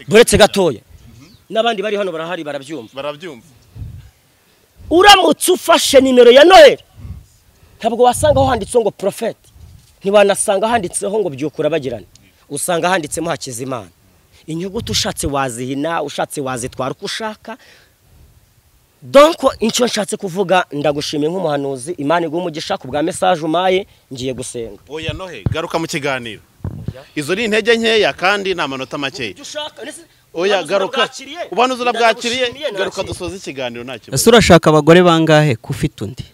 buretse gatoya n'abandi bari hano barahari barabyumva. Uramutse ufashe nimero ya Noheli ntabwo wasanga handitseho ngo prophet, ntiwanasanga handitseho ngo byukura bagirana, usanga handitsemo Hakizimana. Inyuguti ushatse wazihina, ushatse wazitwara uko ushaka. Donc icyo nshatse kuvuga ndagushimiye nk'umuhanuzi, Imana iguhe umugisha ku bwa message umaye, ngiye gusenga. Oya Nohe garuka mu kiganiro. Izo ni intege nkeya kandi ni amanota makeya. Oya garuka ubuhanuzi urabwakiriye, garuka dusoze ikiganiro nta kibazo. Ese urashaka abagore bangahe ko ufite undi?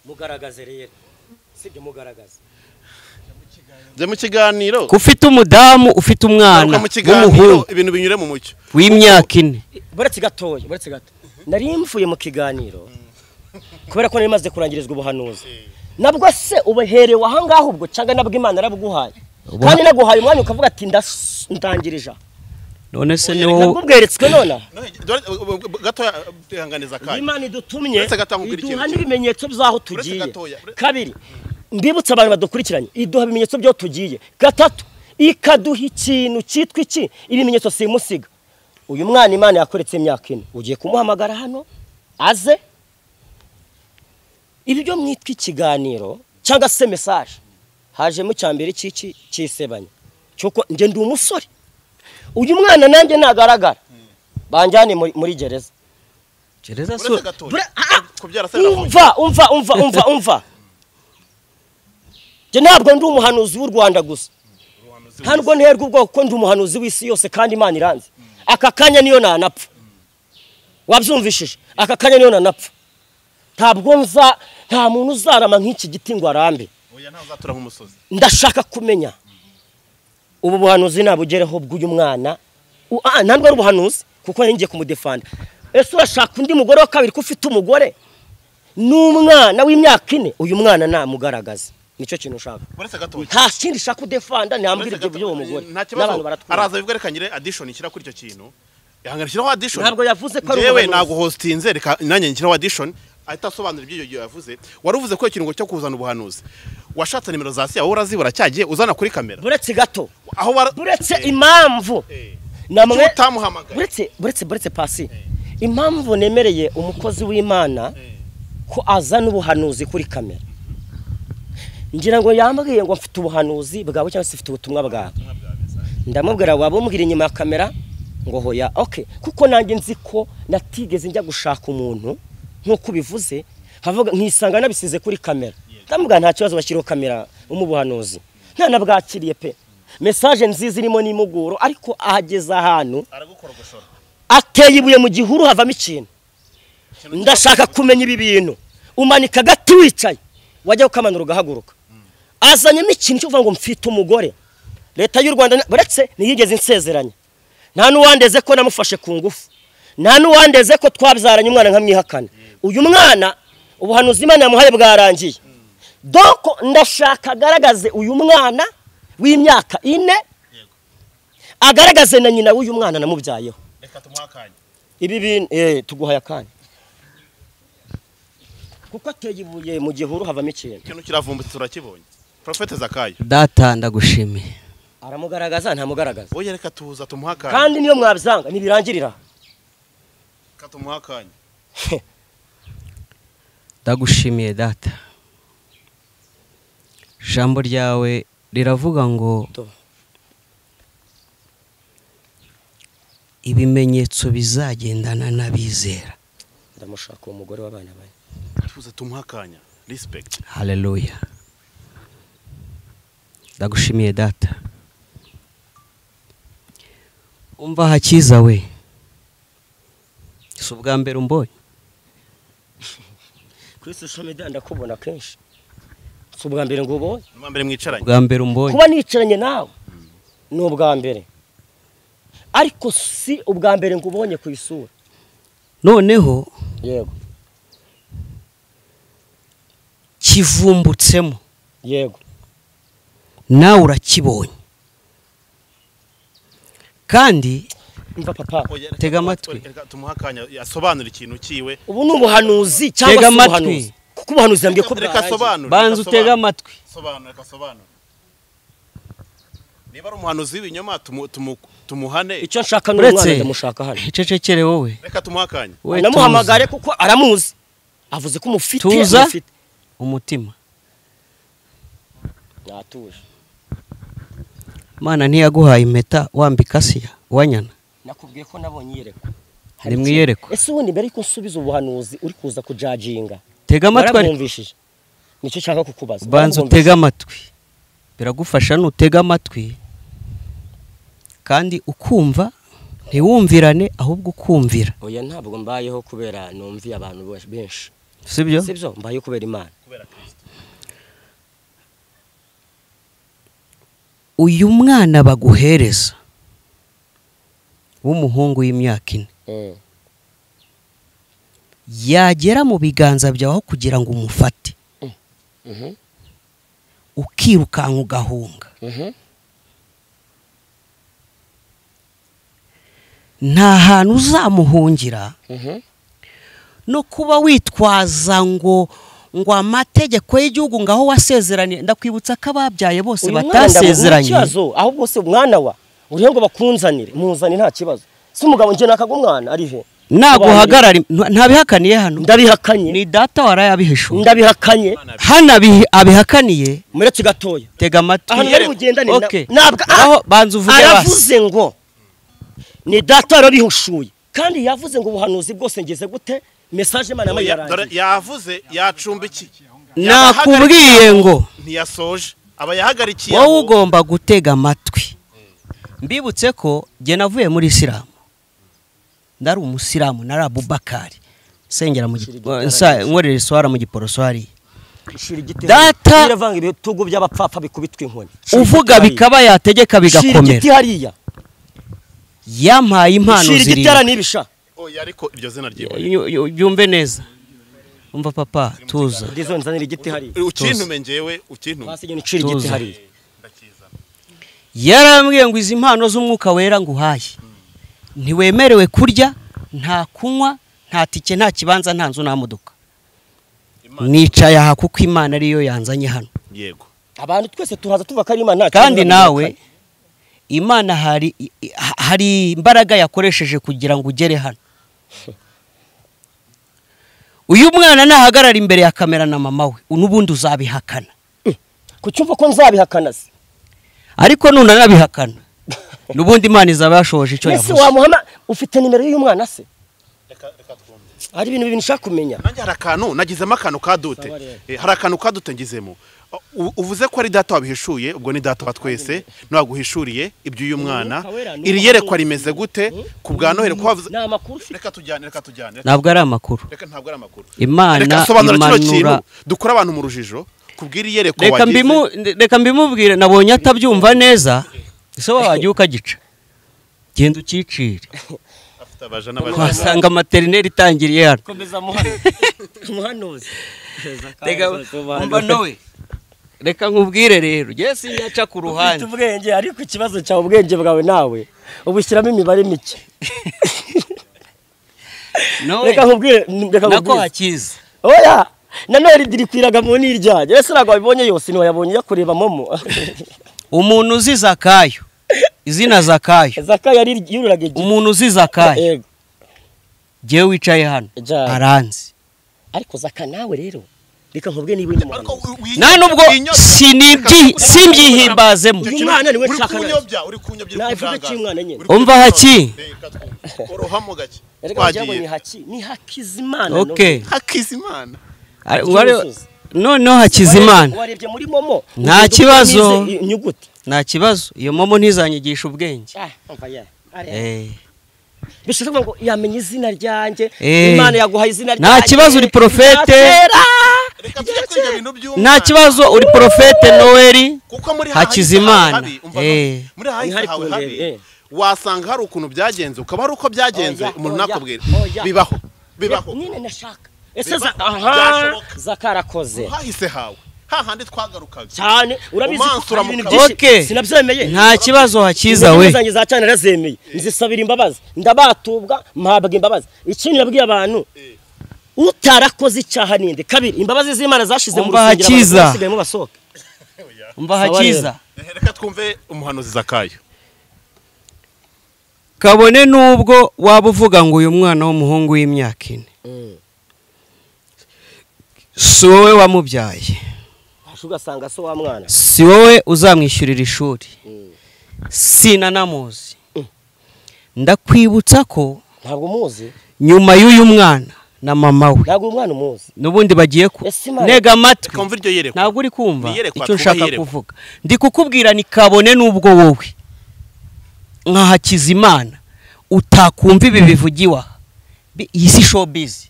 Mugaragaze rero. Sibyo mugaragaze. Nze mu kiganiro. Ko ufite umudamu ufite umwana w'umuhungu ibintu binyure mu mucyo w'imyaka 4. Buretse gatoya, buretse gato. Nari mvuye mu kiganiro kubera ko nari maze kurangirizwa ubuhanuzi. Nabwo se ubuherewe aha ngaho ubwo cyangwa nabwo Imana yarabuguhaye. Kandi naguhaye umwanya ukavuga ati ndangirije. None se ni wowe nabwo nona. Gatoya ihanganiza kayo. Imana idutumye iduha n'ibimenyetso byaho tugiye. Kabiri mbibutsa abantu badukurikiranye iduha ibimenyetso byo tugiye. Gatatu ikaduha ikintu cyitwa iki ibimenyetso simusiga. Uyu mwana Imana yakoretse imyaka 4 ugiye kumuhamagara hano aze. Ibi byo mwitwa ikiganiro cyangwa se message hajemo cyambere cyiki cyisebanya cyuko nge ndi umusore. Uyu mwana nanjye nagaragara banjyane muri gereza. Gereza so umva nge ntabwo ndi umuhanuzi w'u Rwanda gusa, ntabwo nterwa ubwoba kuko ndi umuhanuzi w'isi yose kandi Imana iranze. Aka kanya niyo nanapfa. Wabyumvishije? Aka kanya niyo nanapfa. Ntabwo nza nta muntu uzarama nk'iki giti ngo arambe. Oya nta uzatura nk'umusozi. Ndashaka kumenya ubu buhanuzi nabugereho bw'uyu mwana. Ntabwo ari ubuhanuzi kuko ngiye kumudefanda. Ese urashaka undi mugore wa kabiri ko ufite umugore n'umwana w'imyaka 4? Uyu mwana namugaragaza. Nicyo kintu ushaka. Nta kindi ushaka udefanda ntambwira ibyo by'uwo mugore. N'abantu baratwara. Araza bivuga reka ngire addition ishyira kuri icyo kintu. Ihangana shyiraho addition. Ntabwo yavuze ko ari ubuhanuzi. Yewe naguhostinze reka nanjye nshyiraho addition ahita asobanura ibyo ibyo yavuze. Wari uvuze ko ikintu cyo kuzana ubuhanuzi. Washatse nimero za siya wowe urazibura cyagiye uzana kuri kamera. Buretse gato. Aho buretse impamvu. Namwe utamuhamagaye. Buretse pasi. Impamvu nemereye umukozi w'Imana ko azana ubuhanuzi kuri kamera. Ngira ngo yambwiye ngo mfite ubuhanuzi bwawe cyangwa se mfite ubutumwa bwawe. Ndamubwira wabumubwira inyuma ya kamera ngo hoya okay, kuko nanjye nzi ko natigeze njya gushaka umuntu nkuko ubivuze havuga nkisanga nabisize kuri kamera. Ndamubwira nta kibazo bashyiraho kamera umubuhanuzi. Nta nabwakiriye pe. Message nziza irimo n'imuguro ariko ahageze ahantu aragukorogoshora. Ateye ibuye mu gihuru havamo ikintu. Ndashaka kumenya ibi bintu. Umanika gati wicaye wajya ukamanura ugahaguruka. Azanyemo ikintu cyo kuvuga ngo mfite umugore. Leta y'u Rwanda buretse ntiyigeze insezeranya. Nta nuwandeze ko namufashe ku ngufu. Nta nuwandeze ko twabyaranye umwana nkamwihakana. Uyu mwana ubuhanuzi Imana yamuhaye bwarangiye. Donc ndashaka agaragaze uyu mwana w'imyaka 4 Agaragaze na nyina w'uyu mwana namubyayeho. Reka tumuha akanya. Ibi bintu tuguhaye akanya. Kuko ateye ibuye mu gihuru havamo ikintu. Ikintu kiravumbutse turakibonye. Prophet Zakayo. Data ndagushimiye. Aramugaragaza ntamugaragaza. Oya reka tuza tumuha akanya. Kandi niyo mwabyanga nibirangirira. Reka tumuha akanya. Ndagushimiye data. Jambo ryawe riravuga ngo ibimenyetso bizagendana n'abizera. Ndamushaka uwo mugore w'abana bawe. Tuza tumuha akanya. Respect. Hallelujah. Ndagushimiye data. Umva hakiza we. Si ubwa mbere umbonye. Kuri social media ndakubona kenshi. Si ubwa mbere ngo ubonye. Ubwa mbere mwicaranye. Ubwa mbere umbonye. Kuba nicaranye nawe ni ubwa mbere. Ariko si ubwa mbere ngo ubonye ku isura. Noneho yego kivumbutsemo. Yego. Nawe urakibonye. Kandi mva papa tega amatwi. Tumuha akanya asobanura ikintu kiwe. Ubu ni ubuhanuzi cyangwa se ubuhanuzi? Kuko ubuhanuzi yambwiye ko reka asobanure. Banza utega amatwi. Sobanura, reka asobanure. Niba ari umuhanuzi w'ibinyoma tumuhane. Icyo nshaka ni umwana ndamushaka hano. Icecekere wowe. Reka tumuha akanya. Namuhamagare kuko aramuzi. Avuze ko umufite. Tuza umutima. Natuje. Mana ntiyaguhaye impeta wambika siya wanyana. Nakubwiye ko nabonye iyerekwa. Ni mwiyerekwa. Ese ubundi mbere yuko nsubiza ubuhanuzi uri kuza kujajinga. Tega amatwi. Warabwumvishije. Nicyo nshaka kukubaza. Banza utega amatwi. Biragufasha nutega amatwi. Kandi ukumva ntiwumvirane ahubwo ukumvira. Oya ntabwo mbayeho kubera numviye abantu benshi. Sibyo? Sibyo, mbayeho kubera Imana. Kubera Kristo. Uyu mwana baguhereza w'umuhungu w'imyaka 4 yagera mu biganza byawe kugira ngo umufate ukirukanka ugahunga. Nta hantu uzamuhungira no kuba witwaza ngo amategeko y'igihugu ngaho wasezeranye. Ndakwibutsa ko ababyaye bose batasezeranye. Ahubwo se umwana wa uriho ngo bakunzanire muzane nta kibazo. Si umugabo nje nakaga umwana ari he? Naguhagarara ntabihakaniye hano. Ndabihakanye. Ni data warayabihishuye. Ndabihakanye. Hano abihakaniye. Muretse gatoya. Tega amatwi. Ahantu yari bugendane nabwo aho banza uvuge basi. Aravuze ngo ni data warabihushuye. Kandi yavuze ngo ubuhanuzi bwose ngeze gute? Message Imana yarangiye. Yavuze yacumbikiye. Nakubwiye ngo ntiyasoje. Aba yahagarikiye. Wowe ugomba gutega amatwi. Mbibutse ko jye navuye muri Isilamu. Ndari umusilamu nari Abubakari. Sengera mu nkorera iswara mu giporoso hariya. Data biravanga ibitugu by'abapfapfa bikubitwa inkoni. Uvuga bikaba yategeka bigakomera. Yampaye impano zirindwi. Oya ariko iryo zina ryiwe. Byumve neza. Umva papa tuza. Ndizo nzanira igiti hariya. Ukintume njewe ukintume. Basi ngene ucira igiti hariya. Yarambwiye ngo izi impano z'umwuka wera nguhaye. Ntiwemerewe kurya, nta kunywa, nta tike, nta kibanza, nta nzu, nta modoka. Nicaye aha kuko Imana ariyo yanzanye hano. Yego. Abantu twese tuhaza tuva ko ari Imana. Kandi nawe Imana hari imbaraga yakoresheje kugira ngo ugere hano. Uyu mwana nahagarara imbere ya kamera na mama we, n'ubundi uzabihakana. Kucyumva ko nzabihakana se? Ariko nunanabihakana n'ubundi Imana izaba yashoje icyo yavuze. Ese wamuhama ufite nimero y'uyu mwana se? Reka twumve. Ari ibintu bibiri nshaka kumenya. Nanjye hari akantu nagizemo akantu kadute. Hari akantu kadute ngizemo. Uvuze ko ari data wabihishuye, ubwo ni data wa twese naguhishuriye ibyo uyu mwana. Iri yerekwa rimeze gute ku bwa Noheli ko wavuze? Reka tujyane, reka tujyane. Ntabwo ari amakuru. Reka ntabwo ari amakuru. Imana imanura kino kintu dukora abantu mu rujijo kubwira iyerekwa wagize. Reka mbimubwire nabonye atabyumva neza. Ese wagiye ukagica. Genda ukicire. Wasanga materineri itangiriye hano. Komeza muhanuzi. Tega umva nowe. Reka nkubwire rero, je sinyaca ku ruhande. Ufite ubwenge ariko ikibazo cyawe ubwenge bwawe nawe ubushyiramo imibare mike. Reka nkubwire, reka nako hakiza. Oya, na Noheli dirikwiraga mu niryanjye. Ese ntabwo wabibonye yose, ntiwayabonye yakureba momo. Umuntu uzi Zakayo, izina Zakayo. Zakayo yari yururaga igiti. Umuntu uzi Zakayo. Jewe wicaye hano aranzi. Ariko Zaka nawe rero reka nkubwe niba uri umuhanuzi. Nta nubwo simbyihimbazemo. Uyu mwana niwe nshaka nawe. Uri kunyobya, uri kunyobya. Umva haki. Orohamo gake. Reka ni haki, ni Hakizimana. Okay. Hakizimana. Noneho Hakizimana. Warebye muri momo. Nta kibazo. Inyuguti. Nta kibazo. Iyo momo ntizanyigisha ubwenge. Umva ya. Bishatse ngo yamenye izina ryanjye, Imana yaguha izina ryanjye. Nta kibazo uri profete. Nta kibazo uri profete Noel Hakizimana. Muri hahi wasanga hari ukuntu byagenze, ukaba ari uko byagenze umuntu nakubwira. Bibaho. Bibaho. Nyine nashaka. Ese aha Zakarakoze. Hahise hawe. Hahandi twagarukaga. Cyane urabizi ko ibintu byinshi sinabyemeye. Nta kibazo hakiza we. Zanjye za cyane narazemeye. Nzisabira imbabazi. Ndabatubwa mpabwa imbabazi. Ikindi nabwiye abantu utarakoze icyaha ninde. Kabiri imbabazi z'Imana zashize mu rusengero basigaye mu basohoka. Umva hakiza. Reka twumve umuhanuzi Zakayo. Kabone nubwo waba uvuga ngo uyu mwana w'umuhungu w'imyaka 4 si wowe wamubyaye, ugasanga so wa mwana, si wowe uzamwishyurira ishuri, sinanamuzi. Ndakwibutsa ko ntabwo umuzi nyuma y'uyu mwana na mama we, ntabwo umwana umuzi nubundi bagiye ku nega amatwi. Ntabwo uri kumva icyo nshaka kuvuga. Ndi kukubwira ni kabone nubwo wowe nka Hakizimana utakumva ibi bivugiwa, iyi si showbiz.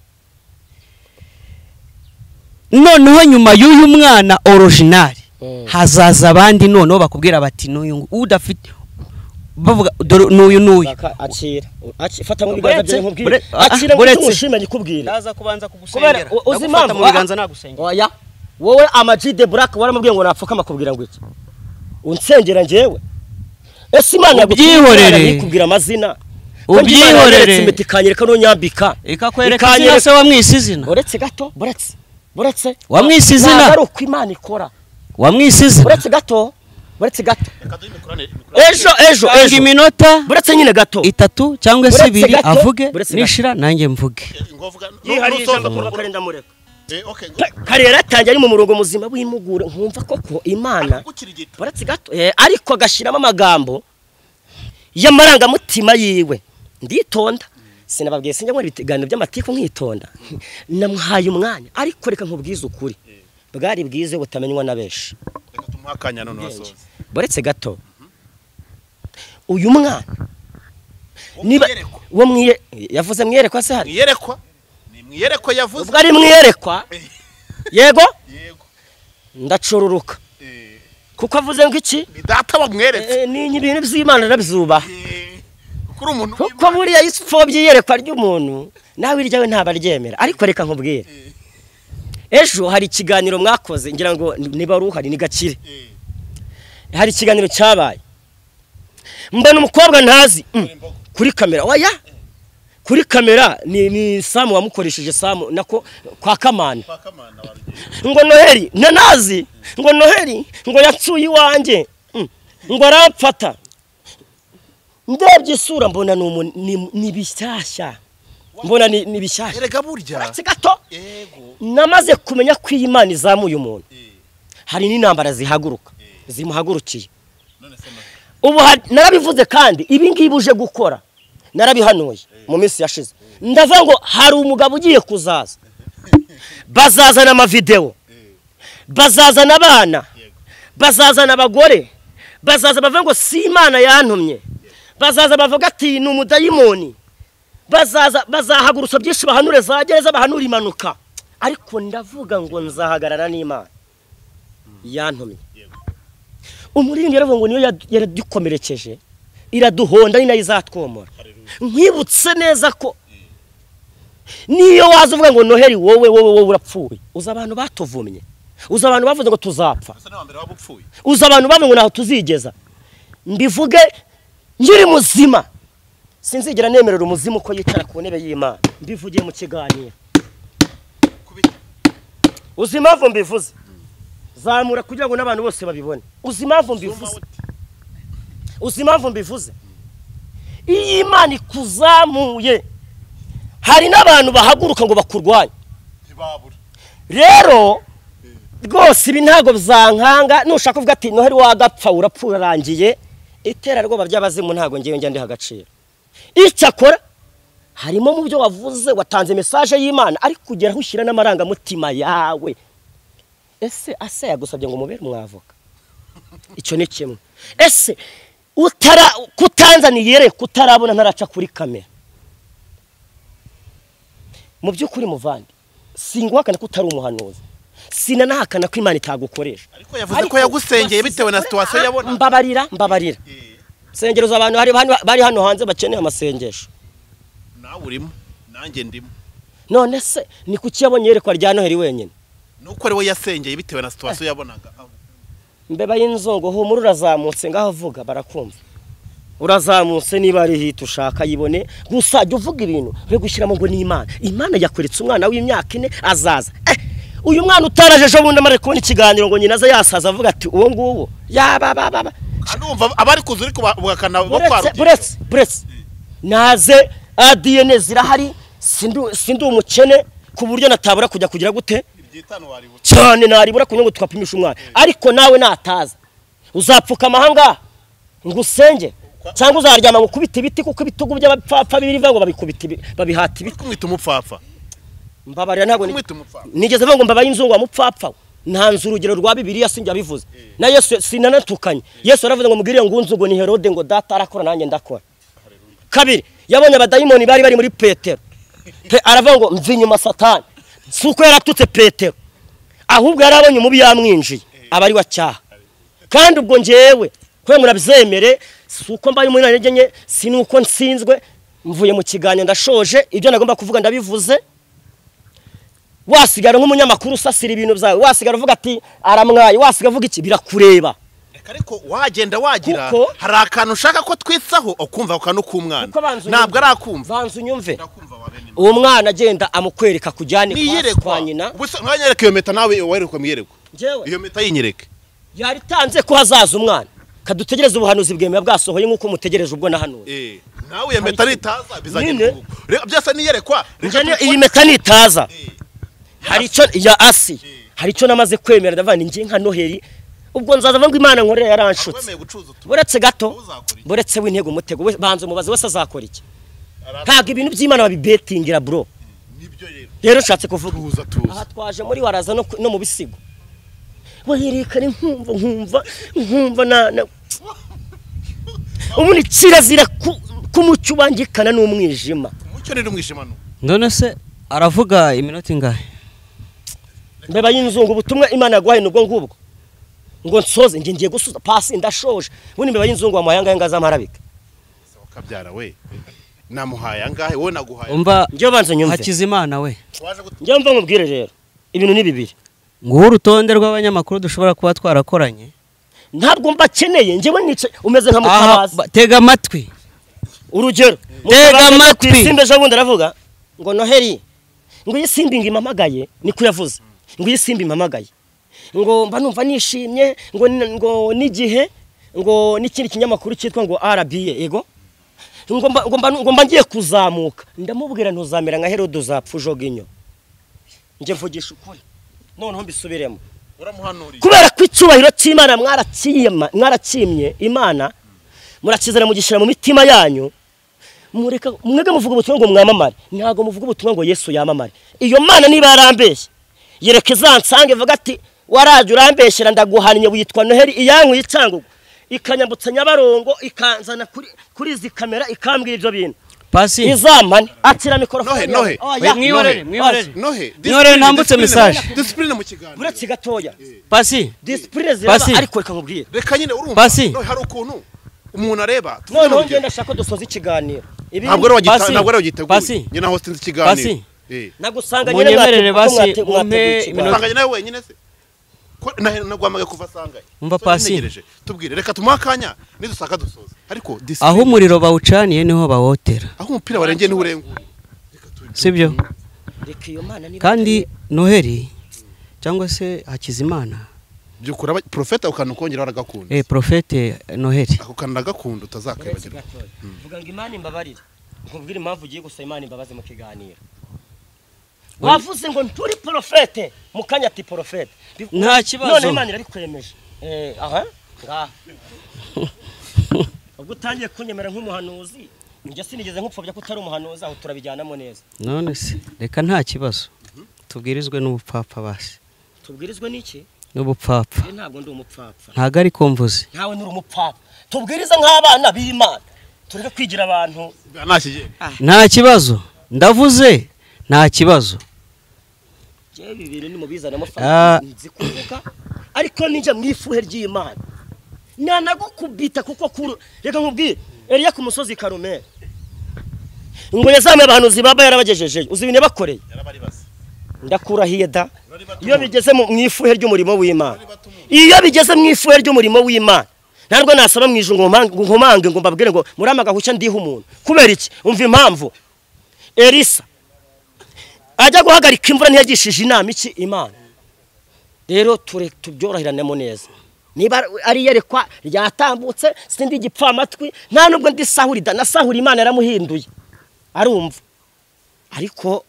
Noneho nyuma y'uyu mwana original hazaza abandi noneho bakubwira bati n'uyu udafite, bavuga n'uyu n'uyu. Akira, fata mu biganza byawe nkubwire. Akira ngo umushime nyikubwire. Ndaza kubanza kugusengera. Uzi impamvu mu biganza nagusengera. Oya, wowe Ama-G The Black waramubwiye ngo napfuka makubwira ngo iki? Unsengera njyewe. Ese Imana yagubyihorere ikubwira amazina. Ubyihorere. Ikanyereka no nyambika. Ikakwereka izina se wamwise izina. Uretse gato, buretse. Buretse. Wamwise izina. Ntabwo uko Imana ikora. Wamwise izina. Buretse gato. Buretse gato. Ejo ejo ejo iminota buretse nyine gato 3 cyangwa se 2 avuge nishira nanjye mvuge. Karera atangiye ari mu murongo muzima w'imugura nkumva koko Imana buretse gato ariko agashiramo amagambo y'amarangamutima yiwe. Nditonda sinababwiye sinjya muri ibiganiro by'amatiku nkitonda. Namuhaye umwanya ariko reka nkubwize ukuri bwari bwize butamenywa na benshi. Reka tumuhe akanya none wasoze. Buretse gato uyu mwana niba uwo mwiye yavuze mwiyerekwa se hari mwiyerekwa ni mwiyerekwa yavuze ubwo ari mwiyerekwa. Yego yego ndacururuka kuko avuze ngo iki ni data wamweretse ni ibintu by'Imana narabizuba kuri umuntu kuko buriya isfobye yerekwa ry'umuntu nawe iryawe ntabaryemera. Ariko reka nkubwire ejo hari ikiganiro mwakoze ngira ngo niba ruhari ni gakire. Hari ikiganiro cyabaye mbona umukobwa ntazi kuri kamera. Oya kuri kamera ni Samu wamukoresheje, Samu nako kwa Kamana ngo Noheli nanazi ngo Noheli ngo yatsuye iwanjye ngo aramfata. Ndebye isura mbona ni bishyashya, mbona ni bishyashya. Erega burya gato namaze kumenya ko iyi Imana izamuye umuntu hari n'intambara zihaguruka zimuhagurukiye. Ubu narabivuze kandi ibi ngibi uje gukora narabihanuye mu minsi yashize. Ndavuga ngo hari umugabo ugiye kuzaza, bazazana amavideo, bazazana abana, bazazana abagore, bazaza bavuga ngo si Imana yantumye, bazaza bavuga ati ni umudayimoni, bazaza bazahagurutsa byinshi bahanure za gereza bahanura impanuka. Ariko ndavuga ngo nzahagarara n'Imana yantumye. Umuririmbyi yaravuga ngo niyo yaradukomerekeje iraduhonda ni nayo izatwomora. Nkwibutse neza ko niyo waza uvuga ngo Noheli wowe wowe wowe urapfuye, uza abantu batuvumye Uzi abantu bavuze ngo tuzapfa, uzi abantu bavuze ngo ntaho tuzigeza. Mbivuge nkiri muzima, sinzigera nemerera umuzimu ko yicara ku ntebe y'Imana. Mbivugiye mu kiganiro. Uzi impamvu mbivuze? Zamura kugira ngo n'abantu bose babibone. Uzi impamvu mbivuze? Uzi impamvu mbivuze? Iyo Imana ikuzamuye hari n'abantu bahaguruka ngo bakurwanye. Rero rwose ibi ntago bizankanga. Nushaka kuvuga ati Noheli wagapfa urapfa urarangiye, iterabwoba ry'abazimu ntago ngiye njya ndiha agaciro. Icyakora harimo mu byo wavuze, watanze message y'Imana ariko kugera aho ushyira n'amarangamutima yawe. Ese asa yagusabye ngo mubere umwavoka? Icyo ni kimwe. Ese utara kutanzaniye kutarabona ntaraca kuri kamera? Mu by'ukuri muvandi, singuhakana ko utari umuhanuzi, sinanahakana ko Imana itagukoresha, ariko yavuze ko yagusengeye bitewe na situation yabona. Mbabarira, mbabarira. Sengero z'abantu bari hano hanze bakeneye amasengesho. Nawe urimo, nanjye ndimo. None se ni kuki yabonye yerekwa rya Noheli wenyine? Nuko ari we yasengeye bitewe na situation yabonaga. Mbeba y'inzongo humura, urazamutse ngaho uvuga barakumva. Urazamutse niba ari hita ushaka yibone, gusa jya uvuga ibintu be gushyiramo ngo ni Imana. Imana yakweretse umwana w'imyaka 4 azaza. Uyu mwana utaraje ejo bundi amare kubona ikiganiro ngo nyina aze yasaza avuga ati uwo nguwo yabababa. Anumva abari kuza uri kubakana bo kwa buretse naze ADN zirahari, sindi umukene ku buryo natabura kujya kugira gute cyane, naribura kugira ngo twapimisha umwana. Ariko nawe nataza uzapfuka amahanga ngo usenge, cyangwa uzaryama ngo kubita ibiti, kuko ibitugu by'abapfapfa bibiri ngo babikubita babihata ibiti. Kumwita umupfapfa? Mbabarira, ntabwo nigeze mvuga ngo mbabaye inzungu wa mupfapfa. Ntanze urugero rwa Bibiliya, sinjya bivuze. Na Yesu sinanatukanye. Yesu aravuze ngo mubwire ngo unzungu ni Herode, ngo data arakora nanjye ndakora. Kabiri, yabonye abadayimoni bari muri Petero. Aravuga ngo mvi inyuma Satani. Suko yaratutse Petero, ahubwo yarabonye umubi yamwinjiye, aba ari wacyaha. Kandi ubwo njewe kwe murabyemere, suko mbaye umunanege nke, sinuko nsinzwe, mvuye mu kiganiro ndashoje, ibyo nagomba kuvuga ndabivuze. Wasigara nk'umunyamakuru usasira ibintu byawe, wasigara uvuga ati aramwaye, wasigara uvuga iki, birakureba. Ariko wagenda wagira hari akantu ushaka ko twitsaho ukumva akantu k'umwana ntabwo arakumva. Banza unyumve. Uwo mwana agenda amukwereka kujyane kwa nyina. Ubuse nkanyereka iyo meta nawe werekwa mwiyerekwa. Iyo meta yinyereke. Yaritanze ko hazaza umwana. Kadutegereze ubuhanuzi bwemeye bwasohoye nkuko mutegereje ubwo nahanuye. Nawe iyo meta nitaza bizagenda kuko. Reka byasa niyerekwa. Iyi meta nitaza. Hari icyo ya asi. Hari icyo namaze kwemera ndavuga ni ngiye nka Noheli. Ubwo nzaza ngo Imana nkorera yaranshutse. Buretse gato, buretse w'intego umutego, banza umubaze wese azakora iki. Ntabwo ibintu by'Imana babibetingira bro. Nibyo rero. Rero nshatse kuvuga tuza tuza. Aha twaje muri waraza no mu bisigo. Wahereka nkumva nkumva na ubundi kirazira kumucyo ubangikana n'umwijima. Umucyo rero umwijima no. None se aravuga iminota ingahe? Mbeba y'inzungu ubutumwa Imana yaguhaye nubwo ngubwo. Ngo nsoze ngiye ngiye gusuza pasi ndashoje. Ubundi mbeba y'inzungu wamuhaye angahe ngaza marabika. Kabyara we. Namuhaye angahe wowe naguhaye. Umva ngiye banze nyumve. Hakizimana we. Ngiye mva nkubwire rero. Ibintu ni bibiri. Nguwo urutonde rw'abanyamakuru dushobora kuba twarakoranye. Ntabwo mbakeneye ngewe nice umeze nka mutabazi. Tega amatwi. Urugero. Tega amatwi. Simba ejo bundi aravuga ngo Noheli ngo iyi simba impamagaye niko yavuze. Ngo iyi simba impamagaye. Ngo mba numva nishimye ngo ngo n'igihe ngo n'ikindi kinyamakuru cyitwa ngo RBA yego ngo mba ngiye kuzamuka ndamubwira ntuzamera nka Herode uzapfa ujoga inyo. Nje mvugisha ukuri noneho mbisubiremo. Uramuhanuriye kubera ko icyubahiro cy'Imana mwarakimye Imana murakizana mugishyira mu mitima yanyu. Mureka mwege muvuga ubutumwa ngo mwamamare, ntago muvuga ubutumwa ngo Yesu yamamare. Iyo Mana niba yarambeshye yereke zansange vuga ati waraje urambeshyera ndaguhannye witwa Noheli iyankuye icyangugu ikanyambutsa Nyabarongo ikanzana kuri izi kamera ikambwira ibyo bintu. Pasi izamane akira mikrofone. Nohe mwihorere mwihorere Nohe mwihorere ntambutse message discipline mu kiganiro buretse gatoya. Pasi discipline ziraba ariko reka nkubwire reka nyine urumva Nohe hari ukuntu umuntu areba. Noneho ngenda shaka dusoza ikiganiro. Ntabwo ari ntabwo ari wagiteguye nyina hostinze ikiganiro. Nagusanga nyine mwateguye ikiganiro. Nawe wenyine se Nagwamaga kuva sangaye. Umva pasi. Tubwire reka tumuha akanya nidusaka dusoza. Ariko aho umuriro bawucaniye niho bawotera. Aho umupira warengeye niho urenguye. Sibyo? Kandi Noheli cyangwa se Hakizimana byukura profeta ukanukongera aragakunda. Profete Noheli. Ako kanagakunda utazakwibagirwa. Vuga ngo Imana imbabarire. Nkubwire impamvu ugiye gusaba Imana imbabazi mu kiganiro. Wavuze ngo nturi profete mukanya ati profete. Nta kibazo. None Imana irabikwemeje. Aha. Ngaha. Ubwo utangiye kunyemera nk'umuhanuzi, njye sinigeze nkupfobya ko utari umuhanuzi, aho turabijyanamo neza. None se reka nta kibazo. Tubwirizwe n'ubupfapfa basi. Tubwirizwe n'iki? N'ubupfapfa. Ntabwo ndi umupfapfa. Ntago ari komvuze. Ntawe nuri umupfapfa. Tubwiriza nk'abana b'Imana. Tureke kwigira abantu. Nta kibazo. Ndavuze nta kibazo. Je bibiri ni mubizana amafaranga nzi kuvuga ariko ninjye mwifuhe ry'Imana. Nanagukubita kuko kuru reka nkubwire Eliya ku musozi Karumeli. Ngo yazame abahanuzi baba yarabagejejeyo. Uzi ibintu bakoreye? Ndakurahiye da. Iyo bigeze mu ifuhe ry'umurimo w'Imana. Iyo bigeze mu ifuhe ry'umurimo w'Imana. Ntabwo nasaba mu ijuru ngo nkomange ngo mbabwire ngo muramaga hucya ndiha umuntu. Kubera iki? Umva impamvu. Elisa ajya guhagarika imvura ntiyagishije inama iki Imana. Rero tubyoroheranemo neza. Niba ari yerekwa ryatambutse sindi igipfa amatwi nta nubwo ndi sahurida nasahura Imana yaramuhinduye. Arumva. Ariko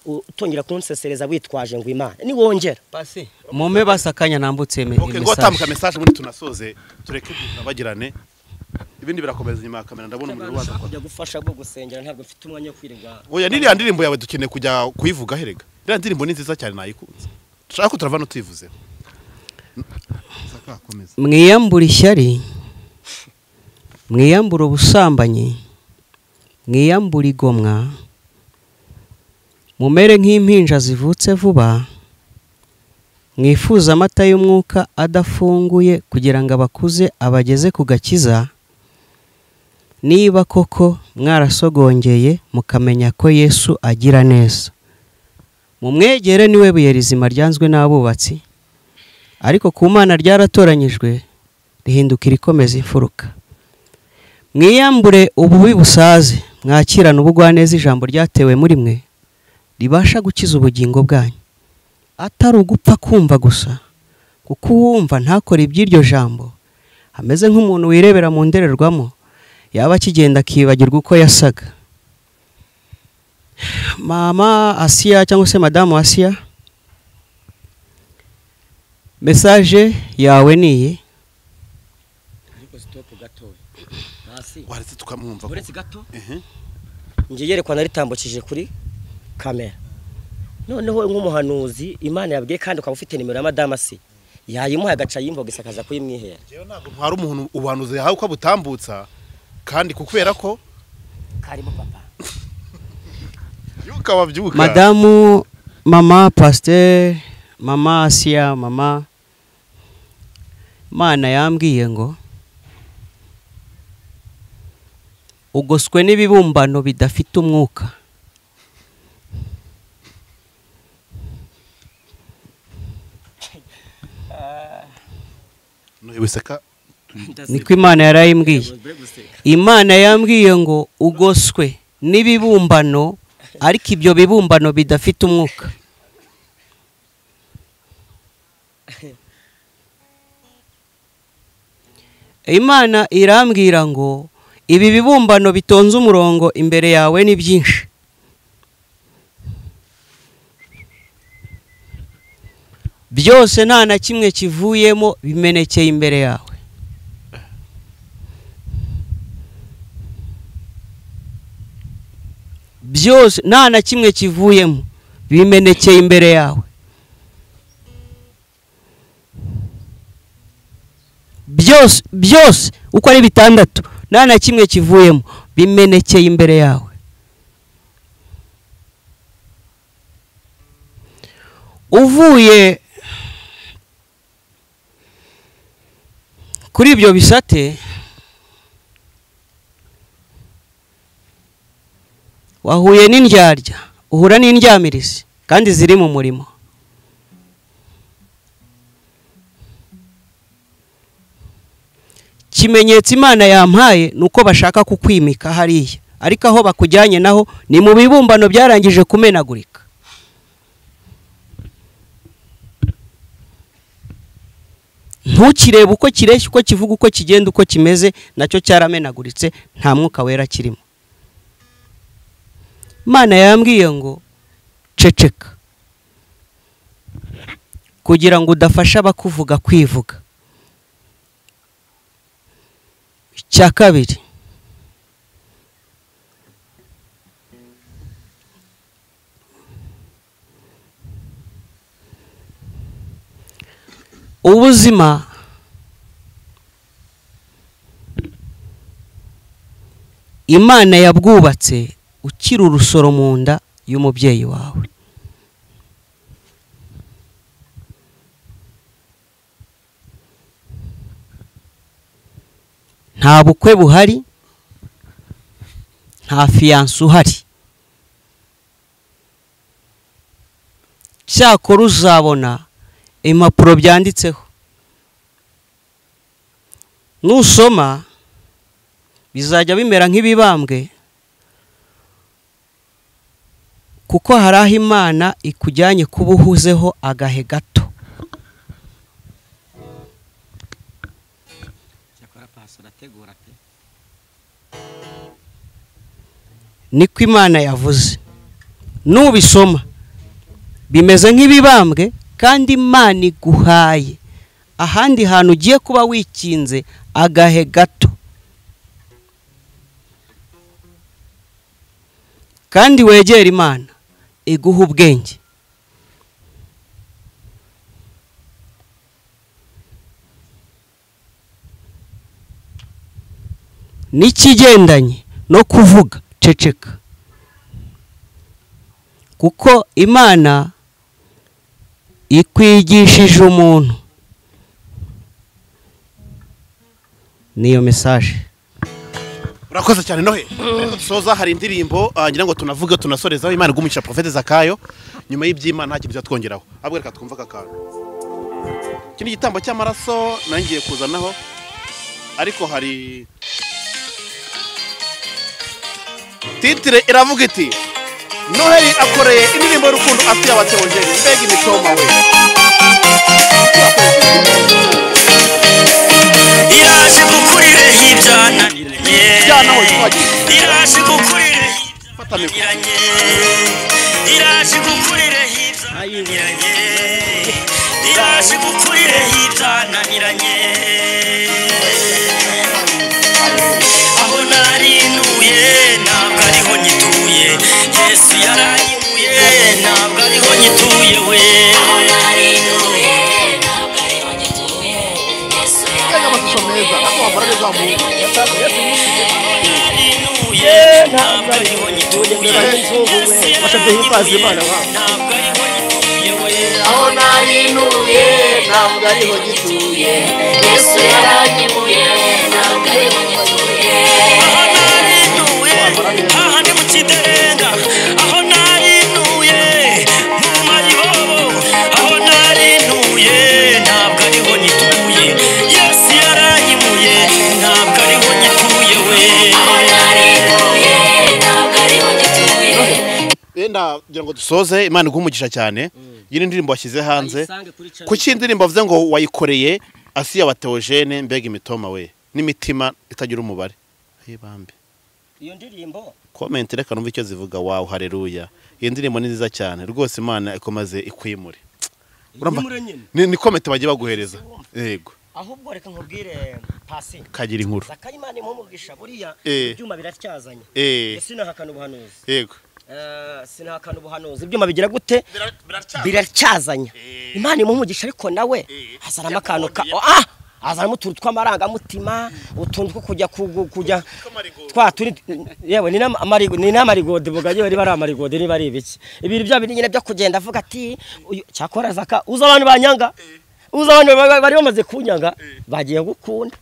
utongera kunsesereza witwaje ngo Imana ni wongera. Pasi mume basakanya nambutse message. Okay, ngo tambuka message muri tunasoze tureke nabagirane. Ibindi birakomeza nyuma ya kamera ndabona umuriro waza kujya gufasha bwo gusengera ntabwo mfite umwanya wo kwirirwa. Oya niriya ndirimbo yawe dukeneye kujya kuyivuga herega. Iriya ndirimbo ni nziza cyane nayikunze. Dushaka ko turavana tuyivuze. Mwiyambura ishyari, mwiyambura ubusambanyi, mwiyambura igomwa, mumere nk'impinja zivutse vuba, mwifuza amata y'umwuka adafunguye kugira ngo abakuze abageze ku gakiza, niba koko mwarasogongeye mukamenya ko Yesu agira neza. Mumwegere niwe buye rizima ryanzwe n'abubatsi, ariko ku Mana ryaratoranyijwe rihinduka irikomeza imfuruka. Mwiyambure ububi busaze, mwakirana ubugwaneza ijambo ryatewe muri mwe ribasha gukiza ubugingo bwanyu, atari ugupfa kumva gusa, kuko uwumva ntakore iby'iryo jambo ameze nk'umuntu wirebera mu ndorerwamo, yaba akigenda akibagirwa uko yasaga. Mama Asiya cyangwa se Madamu Asiya, message yawe niyi. Ariko stop gato. Hasi. Waretse tukamwumva. Uretse gato. Ngiye yerekwa naritambukije kuri kamera. Noneho nk'umuhanuzi Imana yabwiye kandi ukaba ufite nimero ya Madame Asiya. Yayimuha agaca yimboga isakaza kuyimwihera. Jewe ntabwo ntwara umuntu ubuhanuzi yahawe uko abutambutsa kandi kukubera ko karimo papa. Yuka wabyuka. Madamu mama pasteur mama Asiya mama Mana yambwiye ngo ugoswe n'ibibumbano bidafite umwuka. Niko Imana yarayimbwiye. Imana yambwiye ngo ugoswe n'ibibumbano ariko ibyo bibumbano bidafite umwuka. Imana irambwira ngo ibi bibumbano bitonze umurongo imbere yawe ni byinshi. Byose nta na kimwe kivuyemo, bimenekeye imbere yawe. Byose nta na kimwe kivuyemo, bimenekeye imbere yawe. Byose byose uko ari bitandatu nta na kimwe kivuyemo, bimenekeye imbere yawe. Uvuye kuri ibyo bisate wahuye n'indyarya, uhura n'indyamirizi kandi ziri mu murimo. Ikimenyetso Imana yampaye nuko bashaka kukwimika hariya, ariko aho bakujyanye naho ni mu bibumbano byarangije kumenagurika. Ntukirebe uko kireshya, uko kivuga, uko kigenda, uko kimeze, nacyo cyaramenaguritse, nta mwuka wera kirimo. Imana yambwiye ngo ceceka kugira ngo udafasha abakuvuga kwivuga. Icya kabiri, ubuzima Imana yabwubatse ukiri urusoro mu nda y'umubyeyi wawe. Nta bukwe buhari, nta fiyanse uhari. Cyakora uzabona impapuro byanditseho, nusoma bizajya bimera nk'ibibambwe, kuko hari aho Imana ikujyanye kuba uhuzeho agahe gato. Niko Imana yavuze. Nubisoma bimeze nk'ibibambwe, kandi Imana iguhaye ahandi hantu ugiye kuba wikinze agahe gato, kandi wegera Imana iguha ubwenge. N'ikigendanye no kuvuga ceceka, kuko Imana ikwigishije umuntu. Niyo message. Urakoze cyane Nohe. Dusoza hari indirimbo ngira ngo tunavuge tunasorezaho. Imana igumisha Prophet Zakayo, nyuma y'iby'Imana nta kintu cyatwongeraho. Ahubwo reka twumva aka kantu. Iki ni igitambo cy'amaraso nangiye kuzanaho, ariko hari titire iravuga iti Noheli akoreye indirimbo y'urukundo afite abateogene, mbega imitoma we. Iraje gukurire ibyananiranye, iraje gukurire ibyananiranye, iraje gukurire ibyananiranye, iraje gukurire ibyananiranye. Aho narinuye ntabwo ariho nyituye, Yesu yaranyimuye ntabwo ariho nyituye we. Aho narinuye ntabwo ariho nyituye, Yesu yaranyimuye ntabwo ariho nyituye, Yesu yaranyimuye ntabwo ariho nyituye we. Aho narinuye ntabwo ariho nyituye, Yesu yaranyimuye ntabwo ariho nyituye. Aho narinuye aha ni mu kiderenga, aho narinuye mu mayibobo, aho narinuye ntabwo ariho nyituye, Yesu yaranyimuye ntabwo ariho nyituye we. Aho narinuye ntabwo ariho nyituye. Wenda ngira ngo dusoze, Imana iguhe umugisha cyane. Iyi ndirimbo washyize hanze, kuki indirimbo avuze ngo wayikoreye Asiya wa Theogene, mbega imitoma we n'imitima itagira umubare. Bambe Iyo ndirimbo comment reka numve icyo zivuga. Wow, haleluya. Iyi ndirimbo ni nziza cyane rwose, Imana ikomaze ikwimure. Ni comment bagiye baguhereza. Yego. Ahubwo reka nkubwire pasi kagira inkuru. Zakayo Imana impumugisha, buriya ibyuma biratyazanye. Sinahakana ubuhanuzi. Yego. Sinahakana ubuhanuzi, ibyuma bigira gute? Biratyazanya. Imana impumugisha, ariko nawe azanamo akantu ka azanamo utuntu tw'amarangamutima, utuntu two kujya kujya twa turi yewe ni n'amarigode buga yewe niba ari amarigode niba ari ibiki ibintu bya bindi nyine byo kugenda avuga ati cyakora Zaka uza abantu banyanga, uza abantu bari bamaze kunyanga bagiye gukunda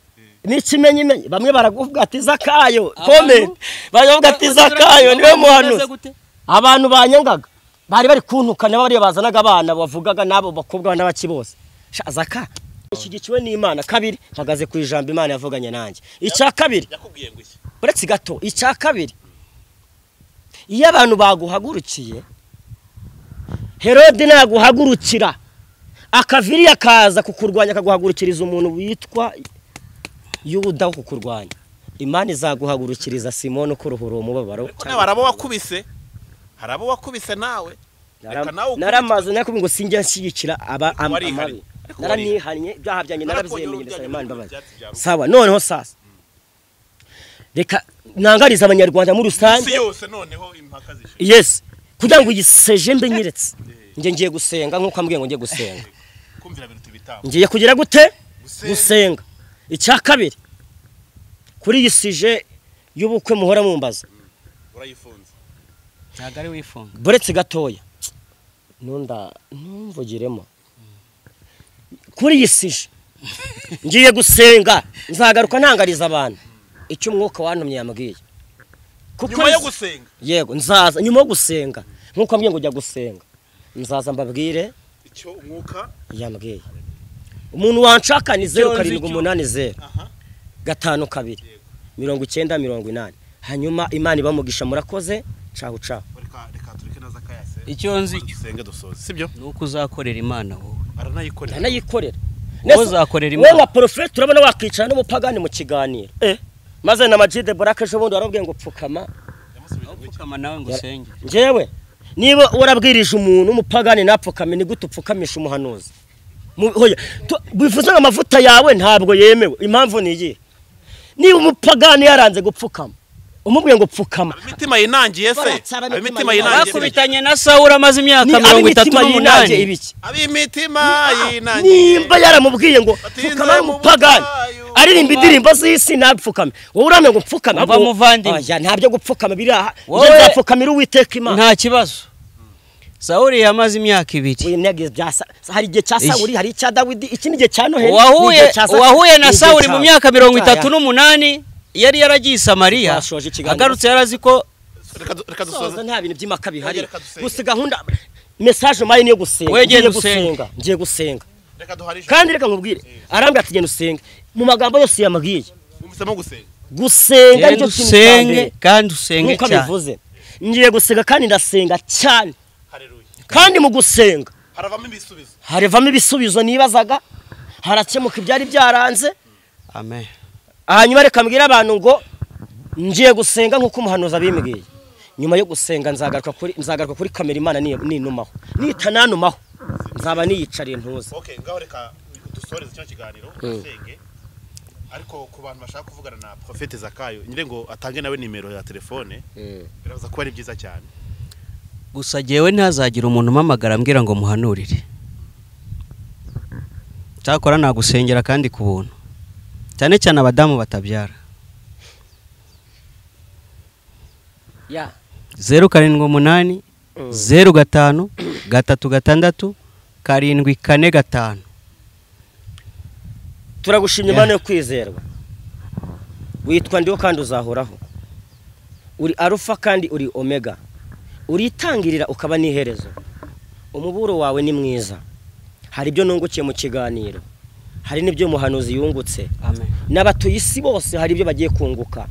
n'ikimenyimenyi, bamwe baraguvuga ati Zakayo comment, baravuga ati Zakayo niwe muhanuzi. Abantu banyangaga bari bari kuntukana, bari bazanaga abana bavugaga nabo bakobwa n'abaki bose. Zaka Nshyigikiwe n'Imana. Kabiri, mpagaze ku ijambo Imana yavuganye nanjye. Icya kabiri, yakubwiye ngo iki? Uretse gato, icya kabiri, iyo abantu baguhagurukiye, Herode naguhagurukira akaviriya akaza kukurwanya, akaguhagurukiriza umuntu witwa Yuda wo kukurwanya, Imana izaguhagurukiriza Simoni ukuruhura uwo mubabaro. Ariko nawe harabo wakubise, harabo wakubise nawe. Reka nawe ukubitwe. Naramaze nakubwiye ngo sinjya nshyigikira aba Warihannye. amabi. Ariko Naranihannye, ibyaha byanjye Narakongera narabyemeye, ndasaba urujyanye Imana mu imbabazi. byatsi bya ruguru. Sawa, noneho sasa reka nangarize abanyarwanda muri rusange Isi yose noneho impaka zishira. Yes, kugira ngo igiseje mbe nyiretse, njye ngiye gusenga nk'uko ambwiye ngo ngiye gusenga. Kumvira biruta ibitambo. Ngiye kugira gute? Gusenga. Gusenga. Icya kabiri, kuri iyi sije y'ubukwe muhora mumbaza, Urayifunze. Ntabwo ari wifunga. Buretse gatoya, nunda ntumvugiremo. Kuri iyi sije ngiye gusenga, nzagaruka ntangariza abantu icyo umwuka wantumye yambwiye. Kuko Nyuma yo gusenga. Yego, nzaza nyuma yo gusenga nk'uko ambwiye ngo ujya gusenga, nzaza mbabwire Icyo umwuka yambwiye. Umuntu wanshaka ni 0 7 8 0 aha 5 2 90 80. Hanyuma Imana ibamugisha, murakoze. Caho caho. Reka reka tureke naza kayase. Icyo nzi cyo Dusenge dusoze. Sibyo? ni uko uzakorera Imana wowe. Aranayikorera. Ndanayikorera. Wowe uzakorera Wowe Imana. nka porofeti urabona wakicara n'umupagani mu kiganiro. Maze na Majide Baraka ejo bundi warabwiye ngo pfukama. Yamusubije ngo iki? Upfukama nawe ngo usenge. Njyewe niba warabwirije umuntu w'umupagani napfukame, ni gute upfukamisha umuhanuzi? Hoya, bivuze ngo amavuta yawe ntabwo yemewe. Impamvu ni iyihe? Niba umupagani yaranze gupfukama, umubwiye ngo pfukama, Ab'imitima yinangiye se? Baratsaba Ab'imitima imitima yinangiye. Bakubitanye na Sawuli amaze imyaka Ni 38. ab'imitima yinangiye ibiki? Ab'imitima yinangiye. Nimba yaramubwiye ngo Batinze pfukama ari mu umupagani butayu. aririmba indirimbo z'isi napfukame, wowe uramye ngo pfukame, Umva muvandimwe. Oya, nta byo gupfukama biri aha. Wowe- Njye nzapfukamira Uwiteka Imana. Nta kibazo. Sawuli yamaze imyaka 2. Uyu nege bya hari igihe cya Iki. Sawuli, hari icya Dawidi, iki ni igihe cya Noheli, Uwahuye ni igihe cya uwahuye na ni igihe Sawuli cya- mu myaka 38 yari yaragiye i Samariya, Twashoje ikiganiro. agarutse yarazi ko Reka reka Soza, dusoze. nta bintu by'impaka bihari. Reka dusenge. Gusa gahunda message mayi niyo gusenga. Wowe genda Ngiye usenge. gusenga, ngiye gusenga. Reka duhare ijambo. Kandi reka nkubwire, arambwira ati genda usenge. Mu magambo yose yambwiye, Wumvisemo gusenga. gusenga genda nicyo kintu cya usenge mbere. kandi usenge Nk'uko cyane. abivuze, ngiye gusenga kandi ndasenga cyane. Haleluya. Kandi mu gusenga Haravamo ibisubizo. harivamo ibisubizo nibazaga, harakemuka ibyari byaranze. Amen. Hanyuma reka mbwire abantu ngo ngiye gusenga nk'uko umuhanuzi abimbwiye. Nyuma yo gusenga nzagaruka kuri kamera Imana ninumaho, nitananumaho nzaba niyicariye ntuze. Okay, ngaho reka dusoreze kino kiganiro usenge. Ariko ku bantu bashaka kuvugana na Prophète Zakayo, nyire ngo atange nawe nimero ya telefone, biraza kuba ari byiza cyane. Gusa jyewe ntazagira umuntu umpamagara ambwira ngo muhanurire. Cyakora nagusengera kandi ku buntu, cyane cyane abadamu batabyara. Ya 0 7 8 0 5 3 6 7 4 5. Turagushimye Imana yo kwizerwa, witwa ndiho kandi uzahoraho, uri Alpha kandi uri Omega, uritangirira ukaba n'iherezo. Umuburo wawe ni mwiza. Hari ibyo nungukiye mu kiganiro, hari n'ibyo umuhanuzi yungutse, Amen. n'abatuye isi bose hari ibyo bagiye kunguka.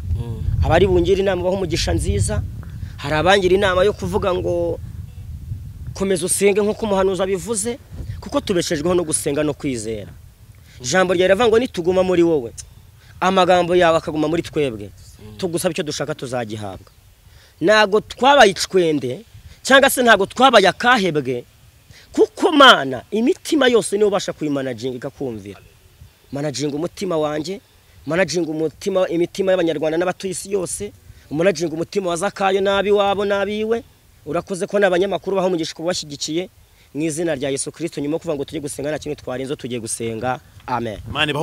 Abari bungira inama baho umugisha nziza, hari abangira inama yo kuvuga ngo komeza usenge nk'uko umuhanuzi abivuze, kuko tubeshejweho no gusenga no kwizera. Ijambo ryawe riravuga ngo nituguma muri wowe, amagambo yawe akaguma muri twebwe, tugusaba icyo dushaka tuzagihabwa. Ntago twabaye icwende cyangwa se ntago twabaye akahebwe, kuko Mana imitima yose niyo ubasha kuyimanaginga ikakumvira. Managinga umutima wanjye, managinga umutima imitima y'abanyarwanda n'abatuye isi yose, managinga umutima wa Zakayo n'abiwabo n'abiwe. Urakoze ko n'abanyamakuru baho umugisha kubashyigikiye mu izina rya Yesu Kristo. Nyuma yo kuvuga ngo tujye gusenga nta kintu twarenze, tugiye gusenga. Amen. Imana ibahe